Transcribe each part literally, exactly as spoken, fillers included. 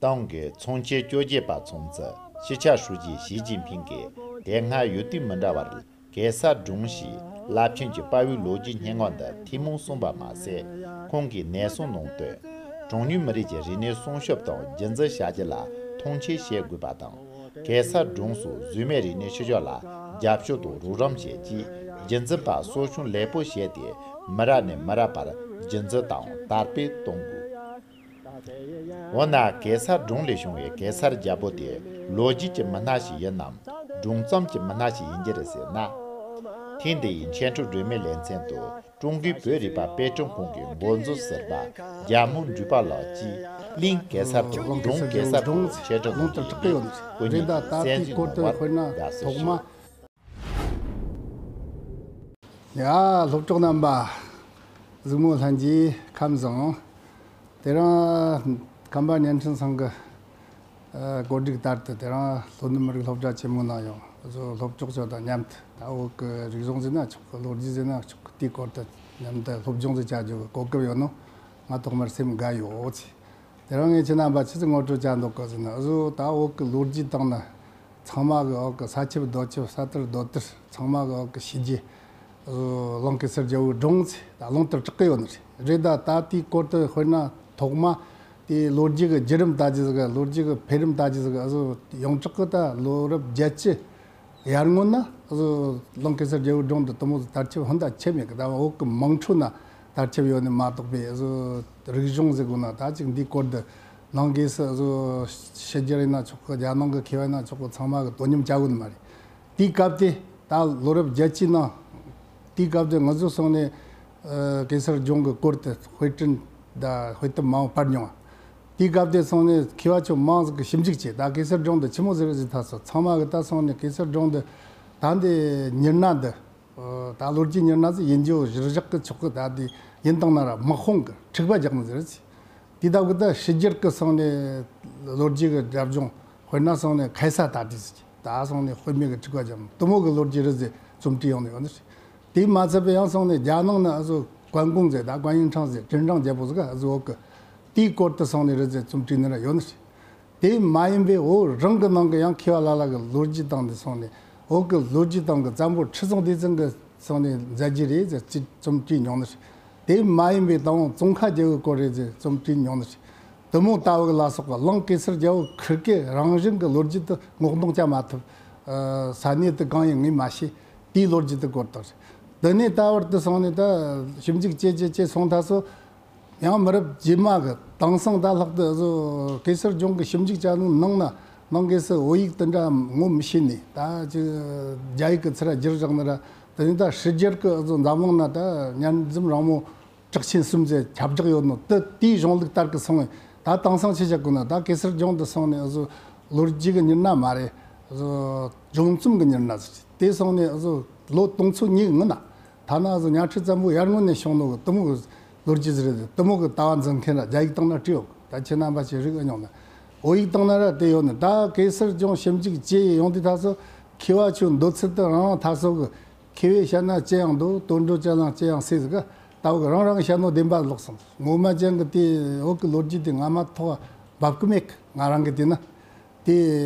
ཏང་གི་ཚོགས་ཆེན་བཅོ་བརྒྱད་པ་འཚོགས་མཛད་སྤྱི་ཁྱབ་ཧྲུའུ་ཅི་ཞི་ཅིན་ཕིང་གིས་དེ་སྔ་ཡུལ་དུས་མི་འདྲ་བར་གེ་སར་སྒྲུང་ཞེས་རླབས་ཆེན་གྱི་དཔའ་བོའི་ལོ་རྒྱུས་སྙན་ངག་འདི་ཐུན་མོང་གསུངས་པ་མ་ཟད། ཁོང་གིས་ནན་གསུང་ནང་དུ། གྲངས་ཉུང་མི་རིགས་ཀྱི་རིག་གནས་སྲུང་སྐྱོབ་དང་རྒྱུན་འཛིན་བྱ་རྒྱུ་ལ་མཐོང་ཆེན་བྱེད་དགོས་པ་དང་། གེ་སར་སྒྲུང་སོགས་གཟུགས་མེད་རིག་གནས་ཕྱི་སྦྱོར་ལ་རྒྱབ་སྐྱོར་དང་རོགས་རམ་བྱེད་ཀྱིས་རྒྱུན་འཛིན་པ་གསོ་སྐྱོང་ལེགས་པོ་བྱས་ཏེ། མི་རབས་ནས་མི་རབས་བར་རྒྱུན་འཛིན་དང་དར་སྤེལ་གཏོང་དགོས། འོ་ན། གེ་སར་སྒྲུང་ལས་བྱུང་བའི་གེ་སར་རྒྱལ་པོ་དེ་ལོ་རྒྱུས་ཀྱི་མི་སྣ་ཞིག་ཡིན་ནམ། སྒྲུང་རྩོམ་གྱི་མི་སྣ་ཞིག་ཡིན་གྱི་རེད་ཟེར་ན། ཐེངས་འདི་ཡི་འཆད་ཁྲིད་སྒྲོན་མེའི་ལེ་ཚན་དུ་ཀྲུང་གོའི་བོད་རིག་པ་དཔེ་སྐྲུན་ཁང་གི་འགོ་འཛིན་ཟུར་པ་རྒྱལ་མོ་འབྲུག་པ་ལགས་ཀྱིས་གླིང་གེ་སར་དང་སྒྲུང་གེ་སར་སྐོར་འཆད་ཁྲིད་གནང་རྒྱུ་ཡིན། སྐུ་ཉིད་གསན་གཟིགས་གནང་བར་དགའ་བསུ་ཞུ། ཡ། སློབ་གྲོགས་རྣམ་པ། གཟིགས་མོ་ལྷན་རྒྱས་ཁམས་བཟང་། དེ་རིང་ཁམས་པ་བརྙན་འཕྲིན་ཚང་གི་ཨ་གོ་སྒྲིག་ལྟར་དུ། དེ་རིང་ལྷོ་ནུབ་མི་རིགས་སློབ་གྲྭ་ཆེན་མོ་ནང་ཡང་གཟོད་སློབ་གྲོགས་ཚོ་དང་མཉམ་དུ། ད་བོད་ཀྱི་རིག་གཞུང་ཟེར་ན་ཆོག་གི། ལོ་རྒྱུས་ཟེར་ན་ཆོག་གི། དེའི་སྐོར་དུ་མཉམ་དུ་སློབ་སྦྱོང་ཟིག་བྱ་རྒྱུ་གི་གོ་སྐབས་ཡོད་ནོ། ང་ཐོག་མར་སེམས་དགའ་ཡོད་ཟེར། དེ་རིང་ངས་ཁྱེད་རྣམ་པ་ཆི་ཟིག་ངོ་སྤྲོད་བྱ་འདོད་གི་ཟེར་ན། གཟོད་ད་བོད་ཀྱི་ལོ་རྒྱུས་སྟེང་ན་ཚང་མ་གི་འོག་གི་ས་ཁྱབ་རྡོ་ཁྱབ་ས་དར་རྡོ་དར་ཚང་མ་གི་འོག་གི་ཞི་རྒྱས། གླིང་གེ་སར་རྒྱལ་པོའི་སྒྲུང་ཟེར་ད་ལུང་ལྟར་གྲགས་ཀྱི་ཡོད་ནི་རེད། རེད། ད་ད་དེའི་སྐོར་དུ་དཔེར་ན་ཐོག་མ་དེའི་ལོ་རྒྱུས་ཀྱི་བརྒྱུད་རིམ་ལྟ་རྒྱུ་ཟིག་ལོ་རྒྱུས་ཀྱི་འཕེལ་རིམ་ལྟ་རྒྱུ་ཟིག་གཟོད་ཡོངས་གྲགས་ཀྱི་ད་ལོ་རབས་བརྒྱད་ཅུ་ཡར་སྔོན་ན་གཟོད་གླིང་གེ་སར་རྒྱལ་པོའི་སྒྲུང་འདི་དེ་མོ་ཟིག་དར་ཁྱབ་ཧོན་ད་ཆེ་མེད་གི། ད་བོད་ཀྱི་དམངས་ཁྲོད་ན་དར་ཁྱབ་ཡོད་ནི་མ་གཏོགས་པའི་གཟོད་རིག་གཞུང་ཟེར་དགོས་ན། ད་ཅིག་འདིའི་སྐོར་དུ་གླིང་གེ་སར་གཟོད་ཕྱི་རྒྱལ་ཡིན་ན་ཆོག་གི། རྒྱལ་ནང་གི་མཁས་པ་ཡིན་ན་ཆོག་གི། ཚང་མ་གི་དོ་མཉམ་བྱ་དགོས་ནི་མ་རེད། དེའི་སྐབས་དེ་ད་ལོ་རབས་བརྒྱད་ཅུའི་ནང་། དེའི་སྐབས་དེ་ང་ཚོ་སོང་ནས་ཨ་གེ་སར་སྒྲུང་གི་སྐོར་དུ་དཔེ་སྐྲུན་དང་དཔེ་དེབ་མང་པོ་པར་མྱོང་བ། དེའི་སྐབས་དེ་སོང་ནས་མཁས་པ་ཚོ་མང་ཟིག་གིས་ཞིབ་འཇུག་བྱས། ད་གེ་སར་སྒྲུང་འདི་ཆི་མོ་ཟིག་རེད་ཟེར་ཐལ་སོང་། ཚང་མ་གིས་ད་སོང་ནས་གེ་སར་སྒྲུང་འདི་ད་འདི་མྱི་སྣ་འདི་ཨ་ད་ལོ་རྒྱུས་མྱི་སྣ་ཟིག་ཡིན་རྒྱུ་གཞིར་བཞག་གི་ཆོག་གི། ད་འདི་ཡིན་བཏང་ན་ར་དམག་དཔུང་གི་འཁྲུག་པ་རྒྱག་ནི་ཟིག་རེད་ཟེར། དེ་ལྟ་བུ་ད་ཕྱི་རྒྱལ་གི་སོང་ནས་ལོ་རྒྱུས་གི་རྒྱབ་ལྗོངས། དཔེར་ན་སོང་ནས་ཁ་སང་ད་དེ་ཟིག་ད་སོང་ནས་དཔེ་མེད་གི་འཁྲུག་པ་རྒྱབ་ནི་དེ་མོ་གི་ལོ་རྒྱུས་རེད་ཟེར་རྩོམ་བྲིས་ཡོང་ནི་ཡོད་ནི་རེད། དེ་མ་ཚད་པའི་ཡང་སོང་ནས་རྒྱ་ནང་ན་གཟོད་ཀོན་ཀུང་ཟེར། ད་ཀོན་ཡིན་ཁྲང་ཟེར། ཀྲིན་ཀྲང་རྒྱལ་པོ་ཟིག་ག་གཟོད་བོད་གི་དེའི་སྐོར་དུ་སོང་ནས་རེད་ཟེར་རྩོམ་བྲིས་ནི་ར་ཡོད་ནི་རེད། དེ་མ་ཡིན་པའི་བོད་རང་གི་ནང་གི་ཡང་མཁས་པ་ལ་ལ་གི་ལོ་རྒྱུས་སྟེང་ནས་སོང་ནས། བོད་གི་ལོ་རྒྱུས་སྟེང་གི་བཙན་པོ་ཁྲི་སྲོང་ལྡེ་བཙན་གི་སོང་ནས་མཛད་རྗེས་རེད་ཟེར་ཅིག་རྩོམ་བྲིས་མྱོང་ནི་རེད། དེ་མ་ཡིན་པའི་ད་བོད་ཙོང་ཁ་རྒྱལ་པོའི་སྐོར་རེད་ཟེར་རྩོམ་བྲིས་མྱོང་ནི་རེད། དེ་མོ་ལྟ་བུ་གི་ལ་སོགས་པ་གླིང་གེ་སར་རྒྱལ་པོ་ཁིར་ཀའི་རང་བཞིན་གི་ལོ་རྒྱུས་དེ་སྔོག་འདོན་བྱ་མ་ཐུབ། ཨ་ས་གནས་དེ་གང་ཡིན་ངས་མ་ཤེས། དེའི་ལོ་རྒྱུས་དེ་སྐོར་དང་། དེ་ནས་ད་བར་དུ་སོང་ནས་ད་ཞིབ་འཇུག་བྱེད་བྱེད་བྱེད་སོང་ད་སོ། ཡང་མི་རབས་རྗེས་མ་གི་དེང་སང་ད་ལྷག་ཏུ་གཟོད་གེ་སར་སྒྲུང་གི་ཞིབ་འཇུག་བྱ་ནོ་ནང་ན་ནང་གེ་སར་བོད་ཡིག་དེ་འདྲ་ངོ་མི་ཤེས་ནས། ད་ཅི་རྒྱ་ཡིག་གི་ཚུར་བསྒྱུར་བཞག་ནི་ར། དེ་ནས་ད་ཕྱི་རྒྱལ་གི་གཟོད་འཛམ་གླིང་ན་ད་སྙན་རྩོམ་རིང་མོ་གྲགས་ཆེན་གསུམ་ཟེར་ཁྱབ་བསྒྲགས་ཡོད་ནོ་དེ་དེའི་གཞུང་ལུགས་ལྟར་གི་སོང་བས། ད་དེང་སང་ཆི་བྱ་དགོས་ན། ད་གེ་སར་སྒྲུང་དེ་སོང་ནས་གཟོད་ལོ་རྒྱུས་གི་མྱི་སྣ་མ་རེད། གཟོད་སྒྲུང་རྩོམ་གི་མྱི་སྣ་ཟེར། དེ་སོང་ནས་གཟོད་ལོ་སྟོང་ཚོ་གཉིས་སྔོན་ན། ཐ་ན་གཟོད་གཉའ་ཁྲི་བཙན་པོ་ཡར་སྔོན་ནས་བྱུང་ནོ་གི་དེ་མོ་གི་ལོ་རྒྱུས་ཟིག་རེད། དེ་མོ་གི་ལྟ་བ་འཛིན་མཁན་ར་རྒྱ་ཡིག་སྟེང་ན་བྲིས་ཡོད། ད་ཁྱེད་རྣམ་པ་ཆེ་རིག་ཨེ་མྱོང་ན། བོད་ཡིག་སྟེང་ན་ར་དེ་ཡོད་ནི། ད་གེ་སར་སྒྲུང་ཞིབ་འཇུག་བྱས་ཡོང་དུས་ད་སོ་མཁས་པ་ཚོའི་འདོད་ཚུལ་དེ་རང་རང་ད་སོ་གི། མཁས་པས་བཤད་ན་ཅི་ཡང་འདུག། དོན་འགྲོ་ཅ་ལང་ཅི་ཡང་སྲིད་ཟིག་ག་ལྟ་བུ་གི་རང་རང་བཤད་ནོ་བདེན་པ་ལོག་སོང་། ངོ་མ་ཅན་གི་དེ་བོད་གི་ལོ་རྒྱུས་དེ་ང་མ་ཐོག་འབབ་གི་མེད་གི། ང་རང་གི་དེ་ན། དེ་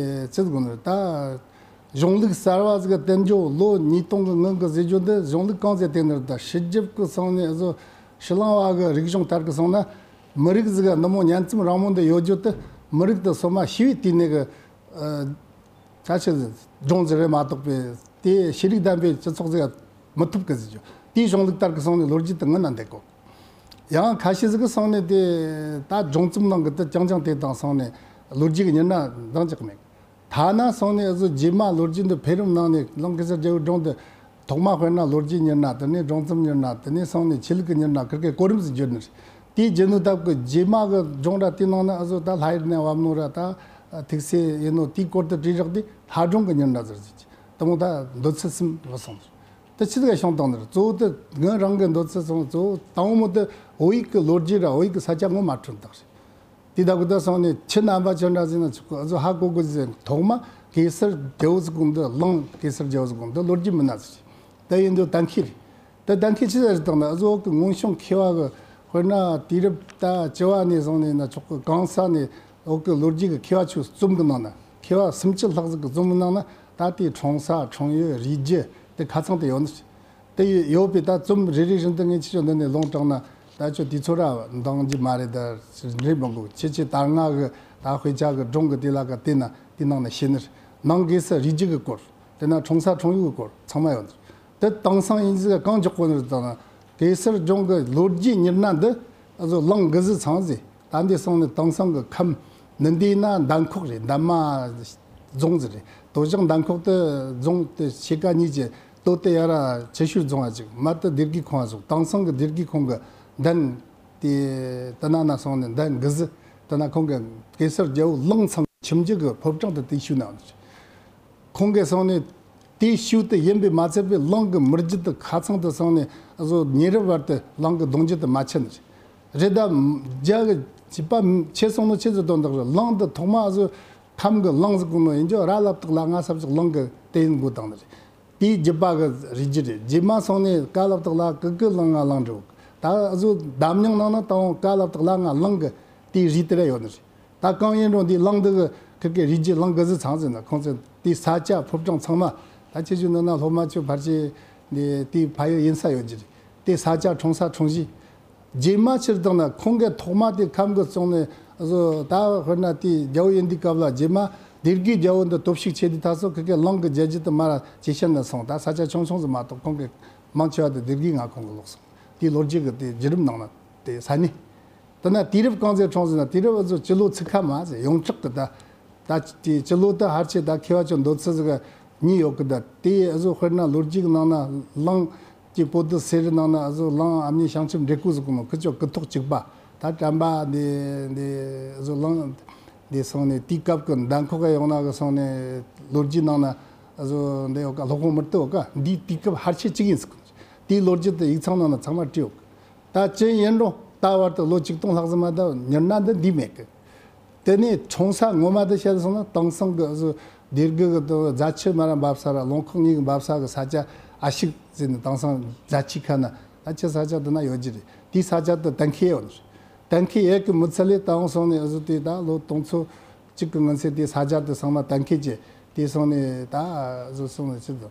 ཅི་ཟིག་དགོས་ནི་རེད། ད་གཞུང་ལུགས་གསར་བ་ཟིག་གི་བསྟན་འགྱོ་ལོ་ཉིས་སྟོང་གི་སྔོན་གི་ཟེར་རྒྱུ་འདི་གཞུང་ལུགས་གང་ཟེར་བསྟན་ནི་རེད། ད་ཕྱི་རྒྱལ་གི་སོང་ནས་གཟོད་ཕྱི་གླིང་བ་གི་རིག་གཞུང་ལྟར་གི་སོང་ན། མི་རིགས་ཟིག་ག་ནུ་མོ་སྙན་རྩོམ་རིང་མོ་འདི་ཡོད་རྒྱུ་དེ་མི་རིགས་དེ་སོ་མ་ཤི་བའི་དུས་ནས་གི་ཨ་ཁ་ཆེ་ཟིག་སྒྲུང་ཟིག་རེད་མ་གཏོགས་པའི་དེ་ཤེས་རིག་ལྡན་པའི་སྤྱི་ཚོགས་ཟིག་ག་མི་ཐུབ་གི་ཟེར་རྒྱུ། དེའི་གཞུང་ལུགས་ལྟར་གི་སོང་ནས་ལོ་རྒྱུས་དེ་སྔོན་ན་འདེད་གོ། ཡང་ཁ་ཤས་ཟིག་གི་སོང་ནས་དེ་ད་སྒྲུང་རྩོམ་ནང་གི་དེ་རྐྱང་རྐྱང་དེ་དང་སོང་ནས་ལོ་རྒྱུས་གི་མྱི་སྣ་འདང་རྒྱག་མེད། ཐ་ན་སོང་ནས་གཟོད་རྗེས་མ་ལོ་རྒྱུས་འདི་འཕེལ་རིམ་ནང་ནས་གླིང་གེ་སར་རྒྱལ་པོའི་སྒྲུང་འདི་ཐོག་མ་དཔེར་ན་ལོ་རྒྱུས་མྱི་སྣ། དེ་ནས་སྒྲུང་རྩོམ་མྱི་སྣ། དེ་ནས་སོང་ནས་ཆོས་ལུགས་ཀྱི་མྱི་སྣ་ཁིར་ཀའི་གོ་རིམ་ཟིག་བརྗོད་ནི་རེད། དེའི་རྗེས་ནས་སྟབས་ཀྱིས་རྗེས་མ་གི་སྒྲུང་ར་དེའི་ནང་ན་གཟོད་ད་ལྷ་ཡུལ་ནས་བབས་ནོ་ར་ད་ཐུགས་སྲས་ཡིན་ནོ་དེའི་སྐོར་དུ་བྲིས་བཞག་དུས་ལྷ་སྒྲུང་གི་མྱི་སྣ་ཟེར་ཟིག་དེ་མོ་ད་འདོད་ཚུལ་གསུམ་ལོག་སོང་ནི་རེད། དེ་ཆི་ཟིག་ག་བྱུང་བཏང་ནི་རེད། གཙོ་བོ་དེ་ངའི་རང་གི་འདོད་ཚུལ་སོང་། གཙོ་བོ་དང་པོ་དེ་བོད་ཡིག་གི་ལོ་རྒྱུས་ར་བོད་ཡིག་གི་ས་ཆ་ངོ་མ་འཕྲོད་བཏང་རེད། དེ་ད་གི་ད་སོང་ནས་ཁྱེད་རྣམ་པ་ཁྱེད་འདྲ་ཟིག་ན་ཆོག་གི། ཨ་ཟོ་ཧ་གོ་གི་ཟེར། ཐོག་མ་གེ་སར་རྒྱལ་པོ་ཟེར་གོ་ནོ་འདི། གླིང་གེ་སར་རྒྱལ་པོ་ཟེར་གོ་ནོ་འདི་ལོ་རྒྱུས་མི་སྣ་ཟིག་རེད། ད་ཡིན་དུས་གཏན་འཁེལ་རེད། ད་གཏན་འཁེལ་ཆི་ཟིག་རེད་བཏང་ན། ཨ་ཟོ་གི་སྔོན་བྱུང་མཁས་པ་གི་དཔེར་ན་དུས་རབས་ད་བཅུ་བ་ནས་བཟུང་ནས་ན་ཆོག་གི། གང་ས་ནས་ བོད་ཀྱི་ལོ་རྒྱུས་ཀྱི་མཁས་པ་ཚོའི་རྩོམ་གྱི་ནང་ན། མཁས་པ་སུམ་ཅུ་ལྷག་ཟིག་གི་རྩོམ་གྱི་ནང་ན་ད་ལྟའི་འཁྲུངས་ས་འཁྲུངས་ཡུལ་རིགས་རྒྱུད་དེ་ཁ་ཚང་དུ་ཡོད་ནི། དེ་ཡོད་པས་ད་རྩོམ་རེ་རེ་བཞིན་དུ་ངས་ཁྱེད་ཚོ་འདི་ནས་ལུང་དྲངས་ན། ད་ཁྱོད་དུས་ཚོད་ར་འདང་རྒྱུ་མ་རེད། ད་འགྲིག་མི་འདུག་ཁྱེད་ཀྱིས་ད་སྔ་གི་ད་དཔེ་ཆ་གི་སྒྲུང་གི་དེ་ལ་ག་བལྟས་ན་དེའི་ནང་ན་ཤེས་ནི་རེད། ནང་གེ་སར་རིགས་རྒྱུད་ཀྱི་སྐོར། དེ་ན་འཁྲུངས་ས་འཁྲུངས་ཡུལ་གྱི་སྐོར་ཚང་མ་ཡོད་ནི་རེད། དེ་དེང་སང་ཡིན་ཟིག་གང་མགྱོགས་པོ་ནི་རེད། ད་ན་གེ་སར་ལྗོངས་ཀྱི་ལོ་རྒྱུས་ཉི་མ་འདི་ཨ་ཟོ་གླིང་གི་ཟིག་ཚང་ཟིག་ད་འདི་སོང་ནས་དེང་སང་གི་ཁམས་ནི་འདི་ན་འདན་ཁོག་རེད། འདན་མ་རྫོང་ཟིག་རེད། དོ་ཞག་འདན་ཁོག་དེ་རྫོང་དེ་ཕྱེད་ཀ་གཉིས་ཀྱི་སྟོད་དེ་ཡ་ར་ཆུ་ཤུར་རྫོང་ཨ་ཅིག་མར་དེ་སྡེ་དགེ་ཁོངས་ཨ་ཟོ། དེང་སང་གི་སྡེ་དགེ་ཁོངས་གི་འདན་དེ་དེ་ན་ན་སོང་ནས་འདན་གི་ཟིག་དེ་ན་ཁོང་གི་གེ་སར་རྒྱལ་པོ་གླིང་ཚང་ཁྱིམ་རྒྱུད་གི་ཕོ་བྲང་དེ་དེ་ཤུལ་ན་ཡོད་ནི་རེད། ཁོང་གིས་སོང་ནས་དེའི་ཤུལ་དུ་ཡིན་པས་མ་ཚད་པའི་གླིང་གི་མི་རྒྱུད་དེ་ཁ་ཚང་དུ་སོང་ནས་ཨ་ཟོ་ཉེ་རབས་བར་དུ་གླིང་གི་གདུང་རྒྱུད་དེ་མ་ཆད་ནི་རེད། རེད་ད་རྒྱ་གི་བྱིས་པ་ཆེ་སོང་ནོ་ཆེ་ཟོ་དོན་དག་རེད། གླིང་དེ་ཐོག་མ་ཨ་ཟོ་ཁམས་གི་གླིང་ཟིག་གོ་ནོ་ཡིན་ཅོ་ར་ལབ་དག་ལ་ང་ས་ཅིག་གླིང་གི་དེ་ཡིན་དགོས་དང་ནི་རེད། དེའི་རྒྱུད་པ་གི་རིགས་རྒྱུད་རེད། རྗེས་མ་སོང་ནས་ཀ་ལབ་དག་ལ་ཀི་ཀི་གླིང་ང་གླིང་འགྲོ། ད་ཨ་ཟོ་འདམ་ཉང་ནང་ན་དང་ཀ་ལབ་དག་ལ་ང་གླིང་གི་དེའི་རིགས་དེ་ར་ཡོད་ནི་རེད། ད་གང་ཡིན་རུང་འདི་གླིང་འདི་གི་ཁི་ཀའི་རིགས་རྒྱུད་གླིང་གི་ཟིག་ཚང་ཟིན་ན་ཁོང་ཚོས་དེའི་ས་ཆ་ཕོ་བྲང་ཚང་མ་ད་ཁྱེད་ཚོའི་ནང་ན་སློབ་མ་ཚོས་ཕལ་ཆེར་འདི་དེའི་ཕ་ཡུལ་ཡིན་ས་ཡོད་ཀྱི་རེད། དེ་ས་ཆ་འཁྲུངས་ས་འཁྲུངས་གཞིས། རྗེས་མ་ཕྱིར་བཏང་ན་ཁོང་གིས་ཐོག་མ་དེ་ཁམས་གི་བཙོང་ནས་བཟོ་ད་དཔེར་ན་དེའི་རྒྱལ་པོ་ཡིན་དུས་སྐབས་ལ་རྗེས་མ་སྡེ་དགེའི་རྒྱལ་པོ་འདི་སྟོབས་ཤུགས་ཆེ་དུས་ད་སོ་ཁི་ཀའི་གླིང་གི་རྒྱལ་རྒྱུད་དུ་མར་ཇེ་ཞན་ན་སོང་། ད་ས་ཆ་ཆུང་ཆུང་ཟིག་མ་གཏོགས་ཁོང་གི་མང་ཆེ་བ་དེ་སྡེ་དགེ་མངའ་ཁོངས་གི་ལོག་སོང་། དེའི་ལོ་རྒྱུས་གི་དེ་བརྒྱུད་རིམ་ནང་ན་དེ་ས་གནས། དེ་ན་དུས་རབས་གང་ཚེ་འཁྲུངས་ཟིན་ན་དུས་རབས་ཨ་ཟོ་སྤྱི་ལོ་ཚིག་ཁ་མ་ཟེར་ཡོངས་གྲགས་གི་ད། ད་དེ་སྤྱི་ལོ་དེ་ཧར་ཆེ་ད་མཁས་པ་ཚོ་འདོད་ཚུལ་ཟིག་གཉིས་ཡོད་གི། ད་དེ་ཨ་ཟོ་དཔེར་ན་ལོ་རྒྱུས་ནང་ན་གླིང་གི་པོ་ཏི་སེ་རི་ནང་ན་ཨ་ཟོ་གླིང་ཨ་མྱེས་བྱང་ཆུབ་འདྲེ་སྐོས་ཟིག་གོ་ནོ་ཁི་ཆོ་ཀི་ཐོག་གཅིག་པ། ད་དྲན་པ་འདི་འདི་ཨ་ཟོ་གླིང་འདི་སོང་ནས་དེའི་སྐབས་ཀྱི་འདན་ཁོག་ག་ཡོང་ན་གི་སོང་ནས་ལོ་རྒྱུས་ནང་ན་ཨ་ཟོ་འདི་ཡོད་ཀ་སློབ་དཔོན་མུ་ཏིག་ཡོད་ཀ་འདིའི་དུས་སྐབས་ཧར་ཆེ་གཅིག་ཡིན་ཟིག་དེའི་ལོ་རྒྱུས་དེ་ཡིག་ཚང་ནང་ན་ཚང་མ་བྲིས་ཡོད་གི། ད་ཅི་ཡིན་རུང་ད་བར་དུ་ལོ་ཆིག་སྟོང་ལྷག་ཙམ་མ་ད་ཉི་མ་འདི་འདི་མེད་གི། དེ་ནས་འཁྲུངས་ས་ངོ་མ་དེ་བཤད་སོང་ན་དེང་སང་གི་ཨ་ཟོ་སྡེ་དགེ་གི་དུ་རྫ་ཆུ་མ་ར་འབབ་ས་ར་ལུང་ཁོག་གཉིས་ཀྱི་འབབ་ས་གི་ས་ཆ་ཨ་ཤིག་ཟེར་ནས་དེང་སང་རྫ་ཆུ་ཁ་ན་ད་ཆུ་ས་ཆ་དེ་ན་ཡོད་ཀྱི་རེད། དེའི་ས་ཆ་དེ་གཏན་འཁེལ་ཡོད་ནི་རེད། གཏན་འཁེལ་ཡོད་གི་མི་ཚད་ལས་དེང་སང་ནས་ཨ་ཟོ་དེ་ད་ལོ་སྟོང་ཚོ་གཅིག་གི་སྔོན་ཚེ་དེའི་ས་ཆ་དེ་ཚང་མ་གཏན་འཁེལ་བྱས་དེ་སོང་ནས་ད་ཨ་ཟོ་སོང་ནས་ཕྱིར་དུ་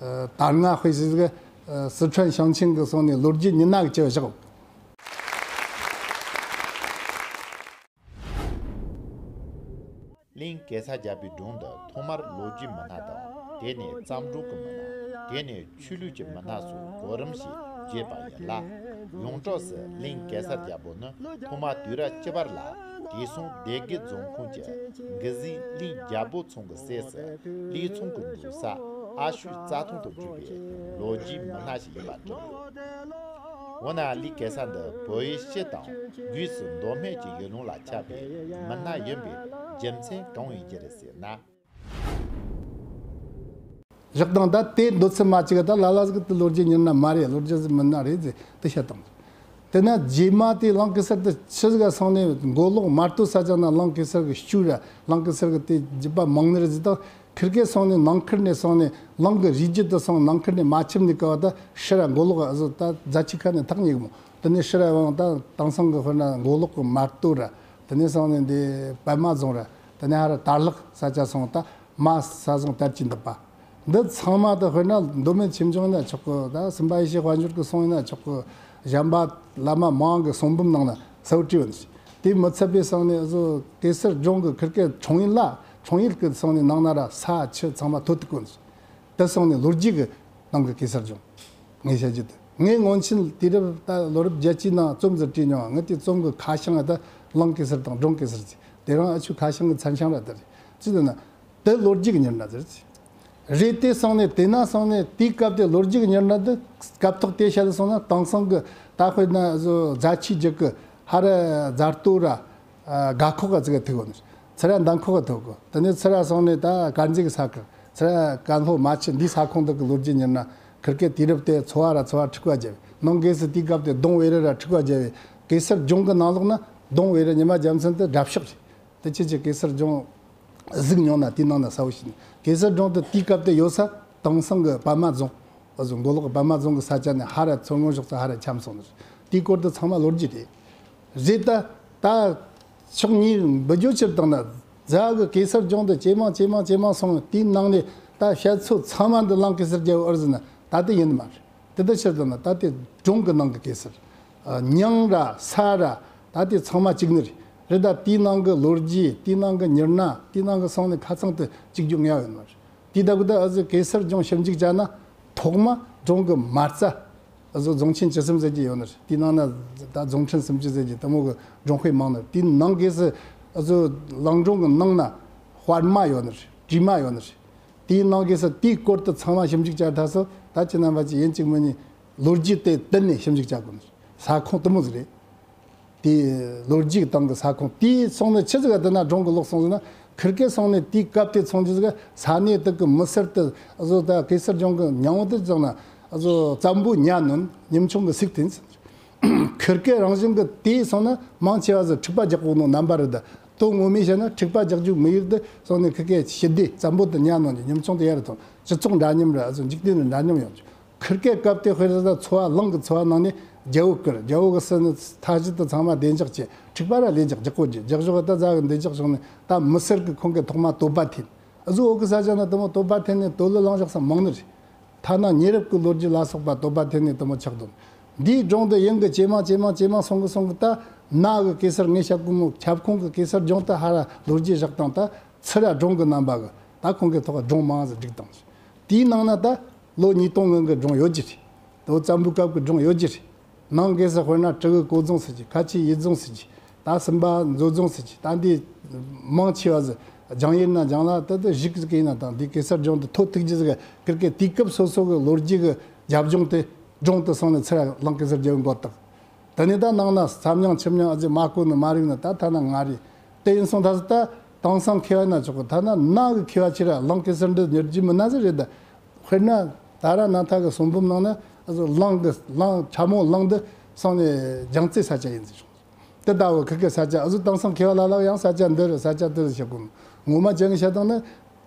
ཨ་དར་ང་དཔེ་ཟིག་གི་ཨ་སི་ཁྲོན་ཞིང་ཆེན་གི་སོང་ནས་ལོ་རྒྱུས་ཉི་མ་གི་བྱས་བཞག་གླིང་གེ་སར་རྒྱལ་པོའི་སྒྲུང་འདི་ཐོག་མར་ལོ་རྒྱུས་མི་སྣ་དང་། དེ་ནས་བརྩམས་སྒྲུང་གི་མི་སྣ། དེ་ནས་ཆོས་ལུགས་ཀྱི་མི་སྣ་སོགས་གོ་རིམ་བཞིན་བརྗོད་པ་ཡིན་ལ། ཡོངས་གྲགས་སུ་གླིང་གེ་སར་རྒྱལ་པོ་ནི་ཐོག་མ་དུས་རབས་བཅུ་པར་ལ་དེ་སོང་སྡེ་དགེ་རྫོང་ཁོངས་ཀྱི་མགུ་ཟིའི་གླིང་རྒྱལ་པོ་ཚང་གི་སྲས་སུ་ལས་ཚོང་གི་འབྲུག་ས་ཨ་ཤུ་རྩྭ་ཐང་དུ་བྲོས་པའི་ལོ་རྒྱུས་མི་སྣ་ཞིག་ཡིན་པ་བྲིས་ཡོད། འོ་ན་གླིང་གེ་སར་འདི་བོད་ཡུལ་སྤྱི་དང་སྒོས་སུ་མདོ་སྨད་ཀྱི་ཡུལ་ལུང་ལ་ཁྱབ་པའི་མི་སྣ་ཡིན་པའི་རྒྱུ་མཚན་གང་ཡིན་རྒྱུ་རེད་ཟེར་ན། བཞག་དང་ད་དེ་འདོད་ཚུལ་མ་གཅིག་ད་ལ་ལ་ཟིག་ཏུ་ལོ་རྒྱུས་ཉིན་ན་མ་རེད། ལོ་རྒྱུས་ཟིག་མིན་ན་རེད་ཟེར་དེ་བཤད་དང་། དེ་ན་རྗེས་མ་དེ་གླིང་གེ་སར་དེ་ཆི་ཟིག་ག་སོང་ནས་མགོ་ལོག་མར་སྟོད་ས་ཆ་ན་གླིང་གེ་སར་གི་ཤུལ་ར་གླིང་གེ་སར་གི་དེ་རྒྱུད་པ་མང་ནི་རེད་ཟེར་དང་། ཁིར་ཀའི་སོང་ནས་ནང་ཁུལ་ནས་སོང་ནས་གླིང་གི་རིགས་རྒྱུད་དུ་སོང་ནང་ཁུལ་ནས་མ་ཁྱིམ་ནས་ཀ་བ་ད་ཕྱི་ར་མགོ་ལོག་ཨ་ཟོ་ད་རྫ་ཆུ་ཁ་ནས་ཐག་ཉེ་གི་མོ། དེ་ནས་ཕྱི་ར་ཡོང་ད་དེང་སང་གི་དཔེར་ན་མགོ་ལོག་གི་མར་སྟོད་ར། དེ་ནས་སོང་ནས་འདི་པད་མ་རྫོང་ར། དེ་ནས་ཧ་ར་དར་ལག་ས་ཆ་སོང་ད་མ་ས་བཟང་དར་གྱི་འདུག་པ། འདི་ཚང་མ་ད་དཔེར་ན་མདོ་སྨད་ཆོས་འབྱུང་ཡིན་ན་ཆོག་གི། ད་སེམས་དཔའ་ཡེ་ཤེས་དཔལ་འབྱོར་གི་གསུང་ཡིན་ན་ཆོག་གི། གཞན་པ་བླ་མ་མང་གི་གསུང་འབུམ་ནང་ན་གསལ་བོ་བྲིས་ཡོད་ནི། དེ་མི་ཚད་པའི་སང་ནས་བཟོ་གེ་སར་ལྗོངས་ཀྱི་ཁིར་ཀའི་འཁྲུངས་ཡུལ་ལ་འཁྲུངས་ཡུལ་གྱི་སང་ནས་ནང་ན་ར་ས་ཆུ་ཚང་མ་ཐོ་ཐུག་གོ་ནི། དེ་སང་ནས་ལོ་རྒྱུས་ཀྱི་ནང་གི་གེ་སར་ལྗོངས་ངས་བཤད་རྒྱུ་དེ་ངས་སྔོན་ཆད་དུས་རབས་ད་ལོ་རབས་བརྒྱད་ཅུའི་ནང་རྩོམ་ཟིག་བྲིས་མྱོང་། ངས་དེ་རྩོམ་གྱི་ཁ་བྱང་ད་གླིང་གེ་སར་དང་སྒྲུང་གེ་སར་ཟེར། དེ་རིང་ཨ་ཆུ་ཁ་བྱང་གི་མཚན་བྱང་ར་དེ་རེད། ཅི་ཟེར་ན། དེ་ལོ་རྒྱུས་ཀྱི་ཉིན་རེད་ཟེར། རེད་དེ་སོང་ནས་དེ་ན་སོང་ནས་དེའི་སྐབས་དེ་ལོ་རྒྱུས་ཀྱི་ཉིན་རེད་དེ་སྐབས་ཐོག་དེ་བཤད་སོང་ན་དེང་སང་གི་ད་དཔེར་ན་བཟོ་རྫ་ཆུའི་རྒྱུད་ཀྱི་ཧ་ར་རྫ་སྟོད་ར་དགའ་ཁོག་ག་ཙི་ག་ཐུག་གོ་ནི། ཚུར་ར་འདན་ཁོག་ག་ཐུག་གོ། དེ་ནས་ཚུར་ར་སོང་ནས་ད་དཀར་མཛེས་ཀྱི་ས་ཁུལ་ཚུར་ར་ཀན་ལྷོ་རྨ་ཆུ་འདིའི་ས་ཁོངས་དག་གི་ལོ་རྒྱུས་ཉིན་རེད། ཁིར་ཀའི་དུས་རབས་དེ་ཚོ་བ་ར་ཚོ་བ་འཁྲུག་པ་བརྒྱབ། ནང་སྒོས་སུ་དེའི་སྐབས་དེ་ལྡོང་བེ་རི་ར་འཁྲུག་པ་བརྒྱབ་པས་གེ་སར་ལྗོངས་ཀྱི་ནང་ལོགས་ན་ལྡོང་བེ་རི་ཉི་མ་རྒྱལ་མཚན་དེ་དགྲ་ཕྱོགས་རེད། དེ་ཁྱེད་ཀྱིས་གེ་སར་ལྗོངས་གཟིགས་མྱོང་ན་དེའི་ནང་ན་གསལ་བོ་ཞིག་ནི། གེ་སར་ལྗོངས་དེ་དེའི་སྐབས་དེ་ཡོད་ས་དེང་སང་གི་པད་མ་རྫོང་། འུ་ཚོ་མགོ་ལོག་གི་པད་མ་རྫོང་གི་ས་ཆ་ནས་ཧ་ར་མཚོ་སྔོན་ཕྱོགས་སུ་ཧ་ར་འཁྱམས་སོང་ནི་རེད། དེའི་སྐོར་དེ་ཚང་མ་ལོ་རྒྱུས་རེད། རེད་ད། ད་ ཕྱོགས་གཉིས་འབུད་རྒྱུ་ཕྱིར་བཏང་ན། རྫ་གི་གེ་སར་ལྗོངས་དུ་ཇེ་མང་ཇེ་མང་ཇེ་མང་སོང་། དེའི་ནང་ནས་ད་བཤད་ཚོད་ཚང་མ་འདི་ལང་གེ་སར་རྒྱལ་པོ་ཨར་ཟིན་ན་ད་དེ་ཡིན་མ་རེད། དེ་ལྟར་ཕྱིར་བཏང་ན་ད་དེ་སྒྲུང་གི་ནང་གི་གེ་སར། ཨ། མྱིང་ར་ས་ར་ད་དེ་ཚང་མ་གཅིག་ནི་རེད། རེད་ད་དེའི་ནང་གི་ལོ་རྒྱུས། དེའི་ནང་གི་མྱུར་ན། དེའི་ནང་གི་སོང་ནས་ཁ་ཚང་དུ་གཅིག་རྒྱུ་ངེས་ཡོད་མ་རེད། དེ་ལྟ་བུ་ད་ཨ་ཟི་གེ་སར་ལྗོངས་ཞིབ་འཇུག་བྱ་ན་ཐོག་མ་སྒྲུང་གི་མ་རྩ། ཨ་ཟོ་རྫོང་ཆེན་བཅུ་གསུམ་ཟེར་གྱི་ཡོད་ནི་རེད། དེའི་ནང་ན་ད་རྫོང་ཕྲན་སུམ་ཅུ་ཟེར་གྱི་དེ་མོ་གི་སྒྲུང་དཔེ་མང་ནི་རེད། དེའི་ནང་གི་སི་ཨ་ཟོ་ལང་སྒྲུང་གི་ནང་ན་དཔར་མ་ཡོད་ནི་རེད། བྲིས་མ་ཡོད་ནི་རེད། དེའི་ནང་གི་སི་དེའི་སྐོར་དུ་ཚང་མ་ཞིབ་འཇུག་བྱ་ཐ་སོ་ད་ཁྱེད་རྣམ་པ་ཅི་ཡིན་གཅིག་མིན་གཉིས་ལོ་རྒྱུས་དེ་བསྟུན་ནས་ཞིབ་འཇུག་བྱ་དགོས་ནི་རེད། ས་ཁོངས་དེ་མོ་ཟིག་རེད། དེ་ལོ་རྒྱུས་སྟེང་གི་ས་ཁོངས་དེ་སོང་ནས་ཆི་ཟིག་ག་དེ་ན་སྒྲུང་གི་ལོག་སོང་ཟིག་ན། ཁིར་ཀའི་སོང་ནས་དེའི་སྐབས་དེ་ཚོང་རྒྱུ་ཟིག་ས་གནས་དག་གི་མི་སེར་དེ་ཨ་ཟོ་ད་གེ་སར་ལྗོངས་གི་ཉང་བོ་དེ་ཙང་ན་ཨ་ཟོ་བཙན་པོ་ཉ་ནོན་ཉིམ་ཆུང་གི་སིག་དེ་ཟིན། ཁིར་ཀའི་རང་བཞིན་གི་དེ་སོང་ན་མང་ཆེ་བ་ཟིག་འཁྲུག་པ་རྒྱག་གོ་ནོ་རྣམ་པ་རེད། ད་དོན་ངོ་མས་བཤད་ན་འཁྲུག་པ་རྒྱག་རྒྱུ་མི་ཡུལ་དེ་སོང་ནས་ཁིར་ཀའི་ཞི་བདེ་བཙན་པོ་དེ་ཉ་ནོན་གྱི་ཉིམ་ཆུང་དེ་ཡར་ཐོན་སྤྱི་ཚོགས་འདྲ་མཉམ་རེད། ཨ་ཟོ་འཇིག་རྟེན་ནི་འདྲ་མཉམ་ཡོང་རྒྱུ། ཁིར་ཀའི་སྐབས་དེ་དཔེར་ན་འཚོ་བ་གླིང་གི་འཚོ་བ་ནང་ནས་རྒྱལ་པོ་བཀུར། རྒྱལ་པོ་གི་སྲིད་ནི་མཐའ་གཞི་དུ་ཚང་མ་བདེ་འཇགས་བྱེད། འཁྲུག་པ་ར་ལས་འཇགས་རྒྱག་གོ་རྒྱུ་རྒྱག་ཞོག་ད་རྫ་གི་འདི་འཇགས་བྱུང་ནས་ད་མི་སེར་གི་ཁོང་གི་ཐོག་མ་དོ་པ་འཐེན། ཨ་ཟོ་འོག་གི་ས་ཆ་ན་དེ་མོ་དོ་པ་འཐེན་ནས་དོ་ལི་ལང་ཞག་ས་མང་ནི་རེད། ཐ་ན་ཉེ་རབས་ཀྱི་ལོ་རྒྱུས་ལ་སོགས་པ་དོ་པ་འཐེན་ནས་དེ་མོ་ཆགས་དོན། འདིའི་སྒྲུང་དུ་ཡིན་གི་ཇེ་མང་ཇེ་མང་ཇེ་མང་སོང་གི་སོང་གི་ད་ན་གི་གེ་སར་ངས་བཤད་གོ་མོ་ཁྱབ་ཁོངས་གི་གེ་སར་ལྗོངས་ད་ཧ་ར་ལོ་རྒྱུས་བཞག་སྟངས་ད་ཚུ་ར་སྒྲུང་གི་རྣམ་པ་གི་ད་ཁོང་གི་ཐོག་སྒྲུང་མང་ཟིག་བསྒྲིགས་བཏང་། དེའི་ནང་ན་ད་ལོ་ཉིས་སྟོང་སྔོན་གྱི་སྒྲུང་ཡོད་ཀྱི་རེད། ལོ་བཙན་པོའི་སྐབས་ཀྱི་སྒྲུང་ཡོད་ཀྱི་རེད། ནང་གེ་སར་དཔེར་ན་སྤྲུལ་སྐུ་ཀོ་རྫོང་ཟེར་གྱི། ཁ་ཆེ་ཡིད་རྫོང་ཟེར་གྱི། ད་སུམ་པ་མཛོད་རྫོང་ཟེར་གྱི། ད་འདི་མང་ཆེ་བ་ཟིག་ལྗང་ཡེར་ན་ལྗང་ལ་ད་ད་བཞུགས་ཟིག་ཡིན་ན་དང་འདི་གེ་སར་ལྗོངས་དུ་ཐོ་ཐུག་རྒྱུ་ཟིག་གི་ཀིར་ཀེ་དུས་སྐབས་སོ་སོ་གི་ལོ་རྒྱུས་གི་རྒྱབ་ལྗོངས་དེ་སྒྲུང་དུ་སོང་ནས་ཚུར་ལང་གེ་སར་རྒྱལ་པོའི་མགོ་བཏགས། དེ་ནས་ད་ནང་ན་མཚམས་མྱང་ཆུ་མྱང་ཨ་ཙི་མ་བཀོད་ནི་མ་རིག་ནི་ད་ཐ་ན་མངའ་རིས་དེ་ཡིན་སོང་། ད་ད་དེང་སང་མཁས་པ་ན་ཆོག་གི། ཐ་ན་ནང་གི་མཁས་པ་ཆེ་ར་ལང་གེ་སར་འདི་ཉེར་བརྒྱད་མི་སྣ་ཟིག་རེད་ད། དཔེར་ན་ད་ར་ན་ཐ་གི་གསུང་འབུམ་ནང་ན་ཨ་ཟོ་ལང་གི་ལང་ཁྲ་མོ་ལང་འདི་སང་ནས་རྒྱང་རྩེ་ས་ཆ་ཡིན་ཟེར་བྱུང་། དེ་ལྟ་བུ་ཁི་ཁི་ས་ཆ་ཨ་ཟོ་དེང་སང་མཁས་པ་ལ་ལ་ཡང་ས་ཆ་འདི་རེད་ས་ཆ་དེ་རེད་བཤད་གོ་ནོ། ངོ་མ་ཅན་གི་བཤད་སྟངས་ནི་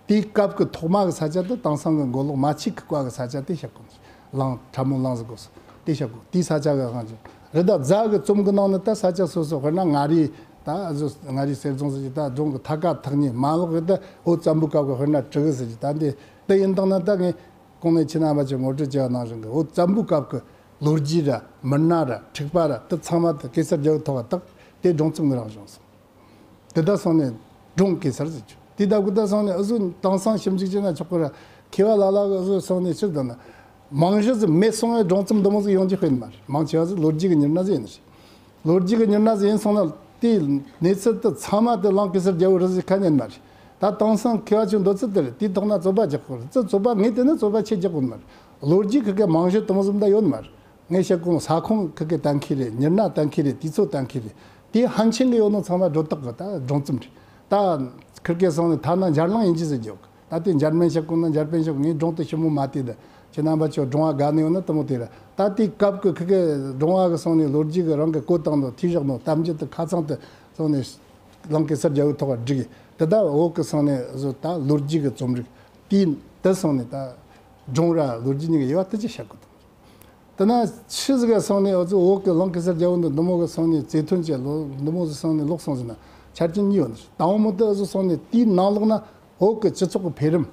དེའི་སྐབས་ཀྱི་ཐོག་མ་གི་ས་ཆ་དེ་དེང་སང་གི་མགོ་ལོག་མ་ཆིག་གི་བཀའ་གི་ས་ཆ་དེ་བཤད་གོ་ནོ། ལང་ཁྲ་མོ་ལང་ཟེར་གོ་སོ་དེ་བཤད་གོ་དེའི་ས་ཆ་གི་དབང་ཆ་རེད། ད་རྫ་གི་རྩོམ་གི་ནང་ནི་ད་ས་ཆ་སོ་སོ་དཔེར་ན་མངའ་རིས་ད་ཨ་ཟོ་མངའ་རིས་གསེར་རྫོང་ཟེར་གྱི། ད་རྫོང་གི་ཐ་ཀ་ཐག་ཉེ་མ་ལོག་གི་ད་འོ་བཙན་པོའི་སྐབས་ཀྱི་དཔེར་ན་སྤྲུལ་སྐུ་ཟེར་གྱི། ད་འདི་དེ་ཡིན་དང་ན་ད་ངས་གོང་ནས་ཁྱེད་རྣམ་པ་ཚོས་ངོ་སྤྲོད་བྱས་པ་ནང་བཞིན་གྱི་འོ་བཙན་པོའི་སྐབས་ཀྱི་ལོ་རྒྱུས་ར་མི་སྣ་ར་འཁྲུག་པ་ར་དེ་ཚང་མ་དེ་གེ་སར་རྒྱལ་པོའི་ཐོག་བཏགས་དེ་སྒྲུང་རྩོམ་གི་རང་བྱུང་སོང་། དེ་ད་སོང་ནས་སྒྲུང་གེ་སར་ཟེར་རྒྱུ་དེ་ད་གུ་ད་སོང་ནས་ཨ་ཟོ་དེང་སང་ཞིབ་འཇུག་བྱས་ན་ཆོག་གི་ར། མཁས་པ་ལ་ལ་གི་ཨ་ཟོ་སོང་ནས་ཕྱིར་དང་ན་མང་ཤོས་ཟིག་མེད་སོང་བའི་སྒྲུང་རྩོམ་འདི་མོ་ཟིག་ཡོང་རྒྱུ་དཔེ་མ་རེད། མང་ཆེ་བ་ཟིག་ལོ་རྒྱུས་ཀྱི་མྱུར་ན་ཟིག་ཡིན་ནི་རེད། ལོ་རྒྱུས་ཀྱི་མྱུར་ན་ཟིག་ཡིན་སོང་ན་དེའི་གནས་ཚུལ་དེ་ཚང་མ་དེ་ལང་གེ་སར་རྒྱལ་པོ་རེད་ཟེར་ཁ་ཉན་མ་རེད། ད་དེང་སང་མཁས་པ་ཆོས་འདོད་ཚུལ་དེ་རེད། དེའི་ཐོག་ན་རྩོད་པ་རྒྱག་དགོས་རེད། རྩོད་རྩོད་པ་ངས་བལྟས་ན་རྩོད་པ་ཆེ་རྒྱག་དགོས་མ་རེད། ལོ་རྒྱུས་ཁི་ཁའི་མང་ཤོས་དེ་མོ་ཟིག་ད་ཡོད་མ་རེད། ངས་བཤད་གོང་ས་ཁོངས་ཁི་ཁའི་གཏན་འཁེལ་རེད། མྱུར་ན་གཏན་འཁེལ་རེད། དུས་ཚོད་གཏན་འཁེལ་རེད། དེ་ཧན་ཆེན་གི་ཡོད་ནོ་ཚང་མ་སྒྲོ་བཏགས་གི་ད་སྒྲུང་རྩོམ་རེད། ད་ཁིར་ཀའི་སོང་ནས་ཐ་ན་འཇར་ལང་ཡིན་གྱི་ཟེར་རྒྱུ་ད་དེ་འཇར་མན་བཤད་གོང་ན་འཇར་པན་བཤད་གོང་ངས་སྒྲུང་དེ་ཞིབ་མོ་མ་བལྟས་ད། ཁྱེད་རྣམ་པ་ཚོ་སྒྲུང་བ་དགའ་ནི་ཡོད་ན་དེ་མོ་དེ་ར། ད་དེའི་སྐབས་ཀྱི་ཁི་ཁའི་སྒྲུང་བ་གི་སོང་ནས་ལོ་རྒྱུས་ཀྱི་རང་གི་བཀོད་སྟངས་དང་ཐོས་བཞག་ནོ་གཏམ་རྒྱུད་དེ་ཁ་ཚང་དེ་སོང་ནས་ལང་གེ་སར་རྒྱལ་པོའི་ཐོག་བསྒྲིགས། དེ་ད་འོག་གི་སོང་ནས་བཟོ་ད་ལོ་རྒྱུས་ཀྱི་རྩོམ་རིག་དེ་དེ་སོང་ནས་ད་སྒྲུང་ར་ལོ་རྒྱུས་གཉིས་ཀྱི་དབྱེ་བ་དེ་ཅི་བཤད་དགོས་དང་། དེ་ན་ཆི་ཟིག་ག་སོང་ནས་འུ་ཚོ་འོག་གི་ལང་གེ་སར་རྒྱལ་པོ་འདི་འདི་མོ་གི་སོང་ནས་བརྩེ་དོན་བཅས་ལོ་འདི་མོ་ཟིག་སོང་ནས་ལོག་སོང་ཟིན་ན་ཆ་རྐྱེན་གཉིས་ཡོད་ནི་རེད། དང་པོ་མོ་དེ་འུ་ཚོ་སོང་ནས་དེའི་ནང་ལོགས་ན་འོག་གི་སྤྱི་ཚོགས་ཀྱི་འཕེལ་རིམ།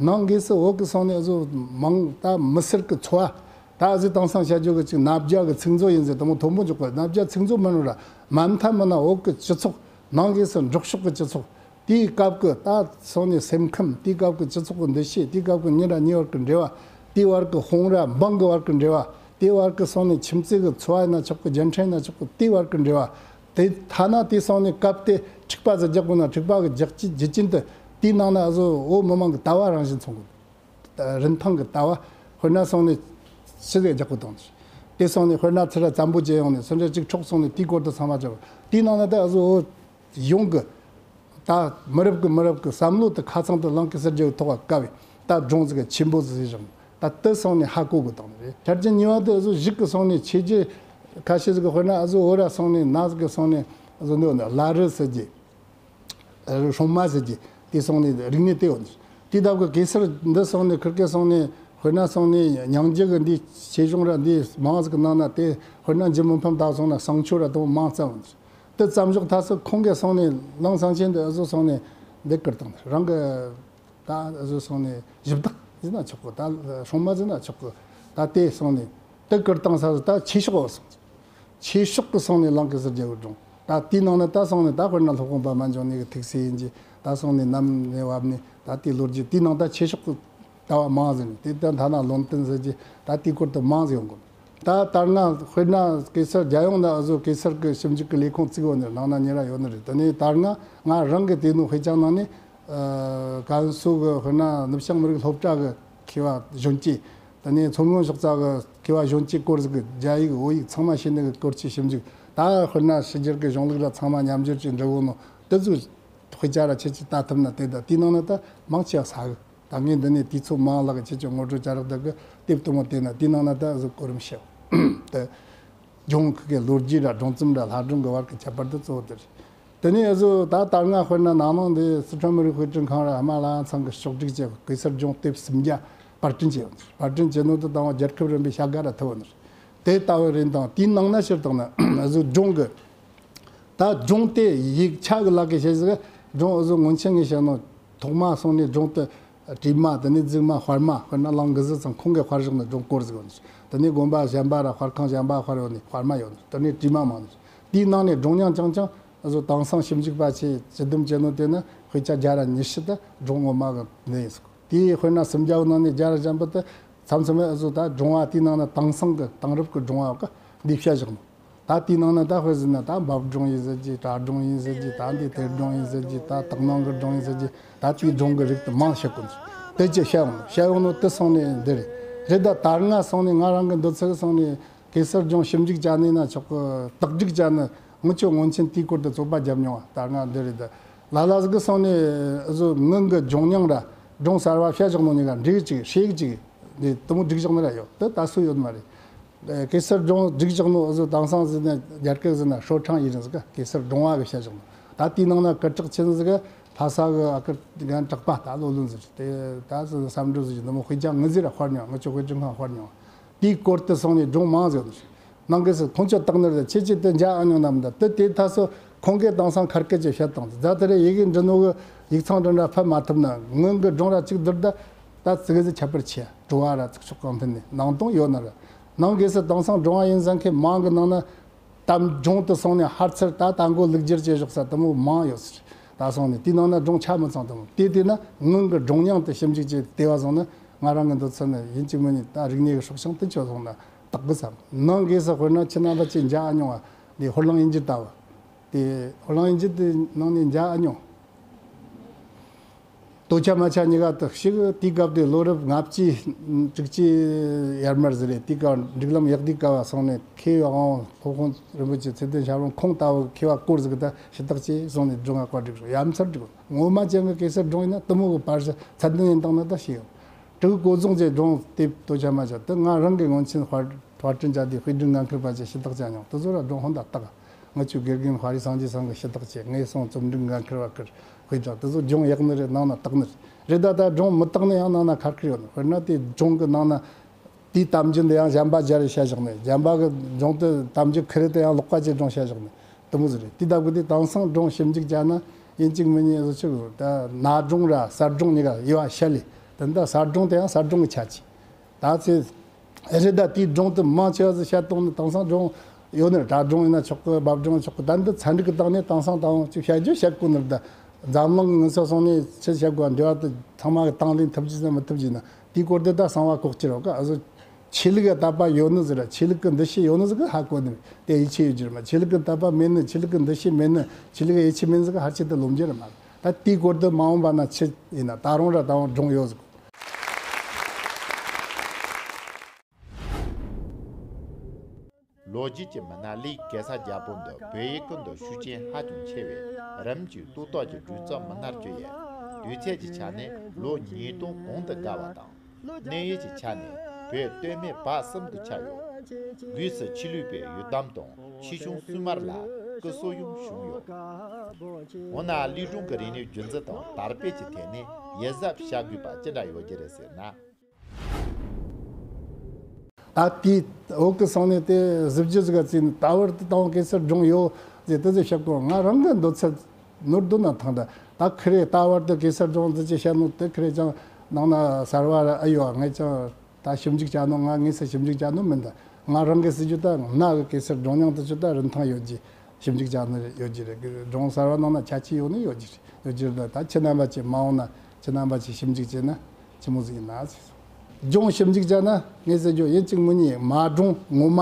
ནང་སྒོས་སུ་འོག་གི་སོང་ནས་འུ་ཚོ་མང་ད་མི་སེར་གྱི་འཚོ་བ། ད་འུ་ཚོ་དེང་སང་བཤད་རྒྱུ་གི་ཅིག་ནབ་རྒྱ་གི་ཚིག་མཛོད་ཡིན་ཟེར་དེ་མོ་མཐོན་པོ་འཇོག་པ་ནབ་རྒྱ་ཚིག་མཛོད་མིན་རུང་ར་མ་མཐའ་མི་ན་འོག་གི་སྤྱི་ཚོགས་ནང་སྒོས་སུ་འབྲོག་ཕྱོགས་ཀྱི་སྤྱི་ཚོགས། དེའི་སྐབས་ཀྱི་ད་སོང་ནས་སེམས་ཁམས། དེའི་སྐབས་ཀྱི་སྤྱི་ཚོགས་ཀྱི་འདུ་ཤེས། དེའི་སྐབས་ཀྱི་མི་ར་མི་བར་གྱི་འབྲེལ་བ། དེའི་བར་གྱི་ཧོང་ར་འབངས་ཀྱི་བར་གྱི་འབྲེལ་བ། དེའི་བར་གྱི་སོང་ནས་ཁྱིམ་མཚེས་ཀྱི་འཚོ་བ་ཡིན་ན་ཆོག་གི་རྒྱལ་ཕྲན་ཡིན་ན་ཆོག་གི་དེའི་བར་གྱི་འབྲེལ་བ། དེ་ཐ་ན་དེ་སོང་ནས་སྐབས་དེ་འཁྲུག་པ་ཟིག་རྒྱག་དགོས་ན་འཁྲུག་པ་གི་རྒྱག་ཅི་རྒྱུ་རྐྱེན་དེ་དེའི་ནང་ན་ཨ་ཟོ་བོད་མི་མང་གི་ལྟ་བ་རང་བཞིན་མཚོན་གི། རིན་ཐང་གི་ལྟ་བ། དཔེར་ན་སོང་ནས་ཕྱི་ཟིག་རྒྱག་དགོས་དང་། དེ་སོང་ནས་དཔེར་ན་ཚུར་ར་བཙན་པོ་བྱས་ཡོང་ནས་སུ་འདྲ་གཅིག་འཕྲོག་སོང་ནས་དེའི་སྐོར་དུ་ཚང་མ་བྱ་བ་དེའི་ནང་ན་ད་ཨ་ཟོ་བོད། ཡོང་གི། ད་མི་རབས་ཀྱི་མི་རབས་ཀྱི་བསམ་བློ་དེ་ཁ་ཚང་དུ་ལང་གེ་སར་རྒྱལ་པོའི་ཐོག་བཀལ་བས་ད་སྒྲུང་ཟིག་གི་ཆེན་པོ་ཟིག་བཞག་ད་དེ་སོང་ནས་ཧ་གོ་དགོས་དང་རེད། ཆ་རྐྱེན་གཉིས་པ་དེ་བཟོ་གཞུག་གི་སོང་ནས་ཆེ་རྒྱུ་ཁ་ཤས་ཟིག་གི་དཔེར་ན་ཨ་ཟོ་བོད་ར་སོང་ནས་ན་ཟིག་གི་སོང་ནས་ཨ་ཟོ་འདི་ལ་རི་ཟེར་རྒྱུ་སྲུང་མ་ཟེར་རྒྱུ་དེ་སོང་ནས་རིག་གནས་དེ་ཡོད་ནི་དེ་ལྟ་བུ་གེ་སར་འདི་སོང་ནས་ཁིར་ཀའི་སོང་ནས་དཔེར་ན་སོང་ནས་ཉང་རྒྱུད་གི་འདི་ཆེ་གཞུང་ར་འདི་མང་ཟིག་གི་ནང་ན་དེ་དཔེར་ན་འཇུ་མི་ཕམ་ད་སོང་ན་བསང་མཆོད་ར་དེ་མང་ཙམ་ཡོད་ནི། དེ་ཙམ་ཞོག་ཐ་སི་ཁོང་གིས་སོང་ནས་ལང་ཚང་ཆེན་དུ་ཨ་ཟོ་སོང་ནས་འདི་བསྐུར་བཏང་། རང་གི་ད་ཨ་ཟོ་སོང་ནས་ཞིབ་བཏགས་ཟེར་ན་ཆོག་གི། ད་སྲུང་མ་ཟེར་ན་ཆོག་གི། ད་དེ་སོང་ནས་དེ་བསྐུར་བཏང་ས་ད་ཆོས་ཕྱོགས་སོང་། ཆོས་ཕྱོགས་ཀྱི་སོང་ནས་ལང་གེ་སར་རྒྱལ་པོའི་སྒྲུང་། ད་དེའི་ནང་ན་ད་སོང་ནས་ད་དཔེར་ན་སློབ་དཔོན་པདྨ་འབྱུང་གནས་ཀྱི་ཐུགས་སྲས་ཡིན་གྱི། ད་སོང་ནས་ནམ་ནས་བབས་ནས་ད་དེའི་ལོ་རྒྱུས་དེའི་ནང་ད་ཆོས་ཕྱོགས་ཀྱི་ལྟ་བ་མང་ཟིག་ནས་དེ་ལྟར་ཐ་ན་ལུང་བསྟན་ཟེར་གྱི་ད་དེའི་སྐོར་དུ་མང་ཟིག་ཡོང་གོ། ད་ད་སྔ་དཔེར་ན་གེ་སར་རྒྱལ་ཡོངས་ན་ཨ་ཟོ་གེ་སར་གྱི་ཞིབ་འཇུག་གི་ལས་ཁུངས་བཙུགས་ཡོད་ནི་རེད། ནང་ན་ཉེ་ར་ཡོད་ནི་རེད། དེ་ནས་ད་སྔ་ང་རང་གི་དེ་ནུ་དཔེ་ཆ་ནང་ནས་ཨ་ཀན་སུའུ་གི་དཔེར་ན་ནུབ་བྱང་མི་རིགས་སློབ་གྲྭ་གི་མཁས་པ་གཞོན་སྐྱེས། དེ་ནས་མཚོ་སྔོན་ཕྱོགས་རྩ་གི་མཁས་པ་གཞོན་སྐྱེས་སྐོར་ཟིག་གི་རྒྱ་ཡིག་བོད་ཡིག་ཚང་མ་ཤེས་ནི་གི་སྐོར་གྱི་ཞིབ་འཇུག། ད་དཔེར་ན་ཕྱི་རྒྱལ་གི་གཞུང་ལུགས་ར་ཚང་མ་མཉམ་སྦྱོར་གྱི་འབྲི་གོ་ནོ་དེ་ཚོ་དཔེ་ཆ་ར་ཁྱེད་ཀྱིས་ལྟ་ཐུབ་ན། དེ་ད་དེའི་ནང་ན་ད་མང་ཆེ་བ་ས་གི། ད་ངས་འདི་ནས་དུས་ཚོད་མང་ལག་གི་ཁྱེད་ཀྱི་ངོ་སྤྲོད་བྱ་རོགས་ད་གི་དེབ་དུ་མོ་དེ་ན་དེའི་ནང་ན་ད་གཟུགས་གོ་རིམ་ཤེས། དེ་ལྗོངས་ཁུལ་གི་ལོ་རྒྱུས་ར་སྒྲུང་རྩོམ་ར་ལྷ་སྒྲུང་གི་བར་གི་ཁྱད་པར་དེ་གཙོ་བོ་དེ་རེད། དེ་ནས་ཨ་ཟོ་ད་ད་སྔ་དཔེར་ན་ནང་ནང་འདི་སི་ཁྲོན་མི་རིགས་དཔེ་སྐྲུན་ཁང་ར་ཧི་མ་ལ་ཡ་ཚང་གི་ཕྱོགས་སྒྲིག་བྱས་གེ་སར་ལྗོངས་དེབ་སུམ་བརྒྱ་པར་སྐྲུན་བྱས་ཡོད། པར་སྐྲུན་བྱས་ནོ་དེ་དང་བ་རྒྱལ་ཁབ་རིམ་པའི་བྱ་དགའ་ར་ཐོབ་ཡོད་ནི་རེད། དེ་ལྟ་བུ་རེད། དང་དེའི་ནང་ན་ཕྱིར་བཏང་ན་ཨ་ཟོ་ལྗོངས་གི་ད་སྒྲུང་དེ་ཡིག་ཆ་གི་ལག་གི་བྱེད་ཟིག། སྒྲུང་འུ་ཟོ་སྔོན་ཆད་ངས་བཤད་ནོ་ཐོག་མ་སོང་ནས་སྒྲུང་དེ་བྲིས་མ། དེ་ནས་རྫིག་མ་དཔར་མ། དཔེར་ན་གླང་གི་གཟི་ཚང་ཁོང་གིས་དཔར་བཞག་ནི་སྒྲུང་སྐོར་ཟིག་ཡོད་ནི། དེ་ནས་དགོན་པ་གཞན་པ་ར་དཔར་ཁང་གཞན་པ་དཔར་ཡོད་ནི་དཔར་མ་ཡོད་ནི། དེ་ནས་བྲིས་མ་མང་ནི། དེའི་ནང་ནས་སྒྲུང་རྙིང་རྐྱང་རྐྱང་འུ་ཟོ་དེང་སང་ཞིབ་འཇུག་པ་ཆེ་སྤྱི་བསྡོམས་བྱས་ནོ་དེ་ནི་དཔེ་ཆ་བརྒྱ་ར་ཉི་ཤུ་དེ་སྒྲུང་ངོ་མ་གི་འདི་ཡིན་ཟིག། དེའི་དཔེར་ན་སུམ་བརྒྱ་བོ་ནང་ནས་བརྒྱ་ར་གཞན་པ་དེ་མཚམས་མཚམས་འུ་ཟོ་ད་སྒྲུང་བ་དེའི་ནང་ན་དེང་སང་གི་དེང་རབས་ཀྱི་སྒྲུང་བ་གི་འདི་བཤད་བཞག་ནོ། ད་དེའི་ནང་ན་ད་དཔེ་ཟེར་ན་ད་འབབ་སྒྲུང་ཡིན་ཟེར་གྱི། གྲྭ་སྒྲུང་ཡིན་ཟེར་གྱི། ད་འདི་གཏེར་སྒྲུང་ཡིན་ཟེར་གྱི། ད་དག་སྣང་གི་སྒྲུང་ཡིན་ཟེར་གྱི། ད་དེའི་སྒྲུང་གི་རིགས་དེ་མང་བཤད་གོ་ནི། དེ་ཅི་བཤད་འོང་ནོ། བཤད་འོང་ནོ་དེ་སོང་ནས་འདི་རེད། རེད། ད་ད་སྔ་སོང་ནས་ང་རང་གི་འདོད་ཚུལ་སོང་ནས་གེ་སར་ལྗོངས་ཞིབ་འཇུག་བྱ་ནས་ན་ཆོག་གི། དག་སྒྲིག་བྱ་ནི་ངུ་ཆོ་སྔོན་ཆད་དེའི་སྐོར་དུ་རྩོད་པ་བརྒྱབ་མྱོང་བ། ད་སྔ་འདི་རེད། ད་ལ་ལ་ཟིག་གི་སོང་ནས་བཟོ་ངུ་གི་ལྗོངས་རྙིང་ར་སྒྲུང་གསར་བ་བཤད་བཞག་ནོ་ནི་ག་འགྲིག་ཅིག་ཤེས་ཅིག་འདི་དུ་མོ་སྒྲིག་བཞག་ནི་ར་ཡོད། དེ་ད་སུ་ཡོད་མ་རེད། གེ་སར་སྒྲུང་སྒྲིག་བཞག་ནོ་བཟོ་དེང་སང་ཟེར་ན་རྒྱ་སྐད་ཟེར་ན་ཧྲོ་ཁྲང་ཡི་རིང་ཟིག་ག་གེ་སར་སྒྲུང་བ་གི་བཤད་བཞག་ནོ། ད་དེའི་ནང་ན་སྐུ་དྲག་ཆེན་ཟིག་ག་ལྷ་ས་གི་ཨ་ཁུ་རྒན་གྲགས་པ་ད་ལོ་ལོན་ཟིག་རེད། དེ་ད་ཟེར་བསམ་འགྲུབ་ཟིག་གི་འདི་མོ་དཔེ་ཆ་ངུ་ཟིག་ར་དཔར་མྱོང་། ངུ་ཆོ་དཔེ་སྐྲུན་ཁང་དཔར་མྱོང་། དེའི་སྐོར་དུ་སོང་ནས་སྒྲུང་མང་ཟིག་ཡོད་ནི། ནང་གི་སུ་ཁོང་ཆོ་བཏགས་ནི་རེད། ཁྱེད་ཀྱིས་དེ་མཇལ་ཨ་མྱོང་ནམ། ད་དེ་དེ་ད་སོ་ཁོང་གིས་དེང་སང་ཁར་སྐད་ཀྱི་བཤད་སྟངས་རྫ་དེ་རེད། ཡི་གེ་འབྲི་ནོ་གི་ཡིག་ཚང་འདྲ་འདྲ་ཕབ་མ་ཐུབ་ན་སྔོན་གི་སྒྲུང་ར་གཅིག་བསྡུར་ད་ད་ཙི་གེ་ཟིག་ཁྱད་པར་ཆེ། བྲོ་བ་ར་ཚིག་ཤོག་གང་ཐོན་ནས་ནང་དོན་ཡོད་ནི་རེད། ནང་གི་སུ་དེང་སང་སྒྲུང་བ་ཡིན་ཟེར་མཁན་མང་གི་ནང་ན། ད་སྒྲུང་དུ་སོང་ནས་ཧར་ཚུར་ད་ད་མགོ་ལུག་སྒྱུར་བྱས་བཞག་ས་དུ་མོ་མང་ཡོད་ཟེར། ད་སོང་ནས་དེའི་ནང་ན་སྒྲུང་ཆ་མི་ཚང་དུ་མོ་དེ་དེ་ན་སྔོན་གྱི་སྒྲུང་རྙིང་དུ་ཞིབ་འཇུག་བྱས་ལྟེ་བ་བཟུང་ན་ང་རང་གི་འདོད་ཚུལ་ནི་ཡིན་གཅིག་མིན་གཉིས་ད་རིག་གནས་ཀྱི་སྲོག་ཤིང་དེ་ཆོ་བཟུང་ན་དག་གི་བསམ། ནང་གི་ས་དཔེར་ན་ཁྱེད་རྣམ་པ་ཆེ་མཇལ་ཨ་མྱོང་བ་འདི་ཧོར་གླིང་དབྱིན་ཇི་ལྟ་བུ། དེ་ཧོར་གླིང་དབྱིན་ཇི་དེ་ནང་ནས་མཇལ་ཨ་མྱོང་། ལྟོ་ཆ་མ་ཆ་གཉིས་ཀ་དག་ཞིག་དེའི་སྐབས་དེ་ལོ་རབས་ལྔ་བཅུ་དྲུག་ཅུ་ཡར་མར་ཟིག་རེད། དེའི་སྐབས་སྒྲིག་ལམ་ཡག་དུས་སྐབས་སོང་ནས་མཁས་དབང་སློབ་དཔོན་རིན་པོ་ཆེ་ཚེ་བརྟན་ཞབས་དྲུང་ཁོང་ལྟ་བུ་མཁས་པ་སྐོར་ཟིག་ད་ཞུ་དག་ཅེས་སོང་ནས་སྒྲུང་ང་བཀའ་སྒྲིག་ཡ་མཚར་འགྲིག་ངོ་མ་ཅན་གྱི་གེ་སར་སྒྲུང་ཡིན་ན་དུ་མོ་གི་པར་ཚད་ལྡན་ཡིན་སྟངས་ན་ད་ཤེས་ཡོང་། དྲུག་གོ་རྫོང་ཅན་སྒྲུང་དེབ་ལྟོ་ཆ་མ་ཆ་དེ་ང་རང་གི་སྔོན་ཆད་དཔར་དཔར་སྐྲུན་བྱ་དེ་དཔེ་སྐྲུན་འགན་འཁུར་པ་ཅེས་ཞུ་དག་བྱ་མྱོང་། དེ་ཚོ་ར་སྒྲུང་ཧོན་ད་བཏགས། ང་ཆོའི་དགེ་རྒན་དཔའ་རིས་སངས་རྒྱས་ཚང་གི་ཞུ་དག་བྱས། ངས་སོང་རྩོམ་སྒྲིག་འགན་འཁུར་བ་ཁུར་དཔེ་དྲག་དེ་ཚོ་སྒྲུང་ཡག་ནི་རེད། ནང་ན་བཏགས་ནི་རེད། རེད་ད་ད་སྒྲུང་མི་བཏགས་ནི་ཡང་ནང་ན་ཁར་ཁུར་ཡོད་ནི། དཔེར་ན་དེ་སྒྲུང་གི་ནང་ན་དེའི་གཏམ་རྒྱུད་འདི་ཡང་གཞན་པ་སྦྱར་རེ་བཤད་བཞག་ནི། གཞན་པ་གི་སྒྲུང་དེ་གཏམ་རྒྱུད་ཁུར་རེ་དེ་ཡང་ལོག་པ་ཅིག་སྒྲུང་བཤད་བཞག་ནི་དེ་མོ་ཟིག་རེད། དེ་ལྟ་བུ་དེ་དེང་སང་སྒྲུང་ཞིབ་འཇུག་བྱ་ན་ཡིན་གཅིག་མིན་གཉིས་ཟིག་ཆུག་ད་ན་སྒྲུང་ར་གསར་སྒྲུང་གཉིས་ཀ་དབྱེ་བ་བཤད་ལེ། དེ་འདྲ་གསར་སྒྲུང་དེ་ཡང་གསར་སྒྲུང་གི་ཆ་ཅིག་ད་ཚེ་རེད། ད་དེའི་སྒྲུང་དེ་མང་ཆེ་བ་ཟིག་བཤད་གཏོང་ནི་དེང་སང་སྒྲུང་ཡོད་ནི་རེད། གྲྭ་སྒྲུང་ཡིན་ན་ཆོག་གི། འབབ་སྒྲུང་ཆོག་གི། ད་འདི་ཚན་རིག་གི་སྟེང་ནས་དེང་སང་དང་ཅིག་བཤད་རྒྱུ་བཤད་དགོས་ནི་རེད། ད་འཛམ་གླིང་གི་ངན་སོང་སོང་ནས་ཆི་བཤད་དགོས། འབྲེལ་བ་དེ་ཚང་མ་གི་དང་ལེན་ཐུབ་རྒྱུ་ཟིག་མི་ཐུབ་རྒྱུ་ན་དེའི་སྐོར་དེ་ད་གསང་བ་ལྐོག་གྱུར་རོགས་ག་ཨ་ཟོ་ཆོས་ལུགས་ཀྱི་དད་པ་ཡོད་ནི་ཟིག་ར་ཆོས་ལུགས་ཀྱི་འདུ་ཤེས་ཡོད་ནི་ཟིག་གི་ཧ་གོ་ནི་རེད། དེ་ཡིད་ཆེས་ཡོད་རྒྱུ་རེད་མ། ཆོས་ལུགས་ཀྱི་དད་པ་མེད་ནི། ཆོས་ལུགས་ཀྱི་འདུ་ཤེས་མེད་ནི། ཆོས་ལུགས་ཀྱི་ཡིད་ཆེས་མེད་ནི་ཟིག་གི་ཧ་ཆེད་དུ་ལོབས་རྒྱུ་རེད་མ། ད་དེའི་སྐོར་དེ་མ་འོངས་པ་ན་ཆི་ཡིན་ན་ད་རུང་ར་ད་རུང་སྒྲུང་ཡོད་ཟིག་ལོ་རྒྱུས་ཀྱི་མི་སྣ་ལི་གེ་སར་རྒྱལ་པོ་འདི་བོད་ཡུལ་ཀུན་ཏུ་ཤུགས་རྐྱེན་ཧ་ཅང་ཆེ་བས་རིམ་གྱིས་སྟོད་ཐོག་གི་སྒྲིག་འཛུགས་མི་སྣར་གྱུར་ཡོད། དུས་ཚད་ཀྱི་ཆ་ནས་ལོ་ཉིས་སྟོང་གོང་དུ་བརྒལ་བ་དང་། གནས་ཡུལ་གྱི་ཆ་ནས་བོད་སྟོད་སྨད་བར་གསུམ་དུ་ཁྱབ་ཡོད། སྒོས་སུ་ཆོས་ལུགས་པའི་ཡུལ་དམ་དང་ཆོས་སྐྱོང་སྲུང་མར་ལ་སྐུ་གསོལ་ཡང་བྱུང་ཡོད། འོ་ན་གླིང་སྒྲུང་གི་རིག་གནས་རྒྱུན་འཛིན་དང་དར་སྤེལ་གྱི་ཐད་ནས་ཡིད་གཟབ་བྱ་དགོས་པ་ཅི་འདྲ་ཡོད་ཀྱི་རེད་ཟེར་ན། ད་དེའི་འོག་གི་སོང་ནས་དེ་གཟི་བརྗིད་ཟིག་ག་བརྩིས་ནས་ད་བར་དུ་དང་གེ་སར་སྒྲུང་ཡོད། ཟེར་དེ་ཚོ་བཤད་གོ། ང་རང་གི་འདོད་ཚུལ་ནོར་འདུག་ན་ཐང་། ད་ད་ཁི་རེ་ད་བར་དུ་གེ་སར་རྫོང་འདི་ཅི་བཤད་ནོ་དེ་ཁི་རེ་ཅང་ནང་ན་གསར་བ་ར་ཨ་ཡོད། ངས་ཅང་ད་ཞིབ་འཇུག་བྱ་ནོ། ང་དངོས་སུ་ཞིབ་འཇུག་བྱ་ནོ་མིན། ད་ང་རང་གི་སྲིད་ཇུས་ད་ན་གི་གེ་སར་རྫོང་མྱང་དུ་ཆུ་ད་རིན་ཐང་ཡོད་ཀྱི་ཞིབ་འཇུག་བྱ་ནོ་ཡོད་ཀྱི་རེད། རྫོང་གསར་བ་ནང་ན་ཁྱད་ཆོས་ཡོད་ནི་ཡོད་ཀྱི་རེད། ཡོད་ཀྱི་རེད། ད་ཁྱེད་རྣམ་པ་ཅིག་མ་འོང་ན་ཁྱེད་རྣམ་པ་ཅིག་ཞིབ་འཇུག་བྱས་ན་ཆི་མོ་ཟིག་ཡིན་ན་ཟེར། ལྗོངས་ཞིབ་འཇུག་བྱ་ན་ངས་ཟེར་རྒྱུ་ཡིན་གཅིག་མིན་གཉིས་མ་སྒྲུང་ངོ་མ།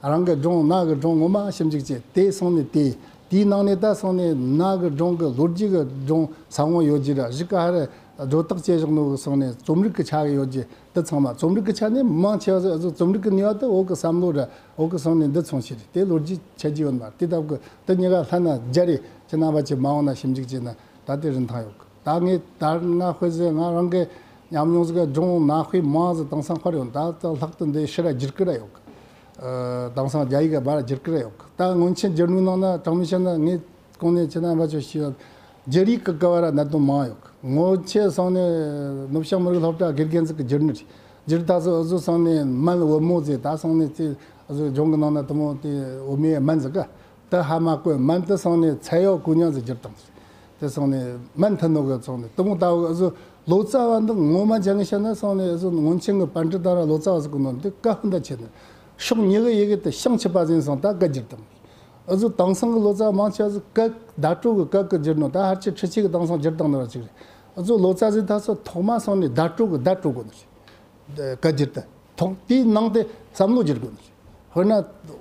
རང་གི་སྒྲུང་ན་གི་སྒྲུང་ངོ་མ་ཞིབ་འཇུག་བྱས། དེ་སོང་ནས་དེ་དེའི་ནང་ནས་ད་སོང་ནས་ན་གི་སྒྲུང་གི་ལོ་རྒྱུས་གི་སྒྲུང་ས་བོན་ཡོད་ཀྱི་ར། གཞི་ཀ་ཧ་རེ་སྒྲོ་བཏགས་བྱས་བཞག་ནོ་གི་སོང་ནས་རྩོམ་རིག་གི་ཆ་གི་ཡོད་ཀྱི་དེ་ཚང་མ། རྩོམ་རིག་གི་ཆ་ནས་མང་ཆེ་བ་ཟིག་ཨ་ཟུག་རྩོམ་རིག་གི་ནུས་པ་དེ་འོག་གི་བསམ་བློ་ར་འོག་གི་སོང་ནས་འདི་མཚུངས་ཤིག་རེད། དེ་ལོ་རྒྱུས་ཆ་རྒྱུས་ཡོད་མ་རེད། དེ་ལྟ་བུ་གི་དེ་གཉིས་ཀ་ལྷན་ན་སྦྱར་རེ་ཁྱེད་རྣམ་པ་ཅིག་མ་འོང་ན་ཞིབ་འཇུག་བྱས་ན་ད་དེ་རིན་ཐང་ཡོད་གི། ད་ངས་ད་ན་དཔེ་ཟེར་ང་རང་གི་ཉམས་མྱོང་ཟིག་ག་སྒྲུང་ན་དཔེ་མང་ཟིག་དེང་སང་དཔར་ཡོང་། ད་ད་ལྷག་ཏུ་འདི་ཕྱིར་ར་བསྒྱུར་གི་ར་ཡོད་གི། ཨ། དེང་སང་རྒྱ་ཡིག་ག་བར་བསྒྱུར་གི་ར་ཡོད་གི། ད་སྔོན་ཆད་བསྒྱུར་ནོ་ནང་ན་དྲང་མོ་བཤད་ན་ངས་གོང་ནས་ཁྱེད་རྣམ་པ་ཚོ་ཞུས་པ། བསྒྱུར་ཡིག་གི་སྐབས་ར་གནད་དོན་མང་ཡོད་གི། སྔོན་ཆད་སོང་ནས་ནུབ་བྱང་མི་རིགས་སློབ་གྲྭ་དགེ་རྒན་ཟིག་གི་བསྒྱུར་ནི་རེད། བསྒྱུར་ད་སོ་ཨ་ཟོ་སོང་ནས་མན་བུ་མོ་ཟེར། ད་སོང་ནས་ཚེ་ཨ་ཟོ་ལྗོངས་གི་ནང་ན་དེ་མོ་དེ་བུ་མོའི་མན་ཟིག་ག་དེ་ཧ་མ་གོ་མན་དེ་སོང་ནས་ཚད་ཡོད་གུ་ཉག་ཟིག་བསྒྱུར་བཏང་། དེ་སོང་ནས་མན་ཐུ་ནོ་གི་སོང་ནས་དེ་མོ་ལྟ་བུ་ཨ་ཟོ་ལོ་ཙཱ་བ་འདི་ངོ་མ་ཅང་གི་བཤད་ན་སོང་ནས་ཨ་ཟོ་སྔོན་ཆད་གི་པཎྜི་ཏ་ར་ལོ་ཙཱ་བ་ཟིག་གི་ནོ་འདི་བཀའ་ཧུན་ད་ཆེ་ནས་ཕྱོགས་གཉིས་གི་ཡི་གེ་དེ་ཤང་ཆི་པ་ཟིན་སོང་ད་བཀའ་བསྒྱུར་བཏང་། ཨ་ཟོ་དེང་སང་གི་ལོ་ཙཱ་མང་ཆེ་བ་ཟིག་བཀའ་བརྡ་སྤྲོད་གི་བཀའ་གི་བསྒྱུར་ནོ་ད་ཧར་ཆེ་ཁྲི་ཆེ་གི་དེང་སང་བསྒྱུར་བཏང་ནོ་ར་ཅིག་རེད། ཨ་ཟོ་ལོ་ཙཱ་ཟིག་ད་སོ་ཐོག་མ་སོང་ནས་བརྡ་སྤྲོད་གི་བརྡ་སྤྲོད་དགོ་ནི་རེད། བཀའ་བསྒྱུར་ད་ཐོག་དེའི་ནང་དེ་བསམ་བློ་བསྒྱུར་དགོས་ནི་རེད། དཔེར་ན་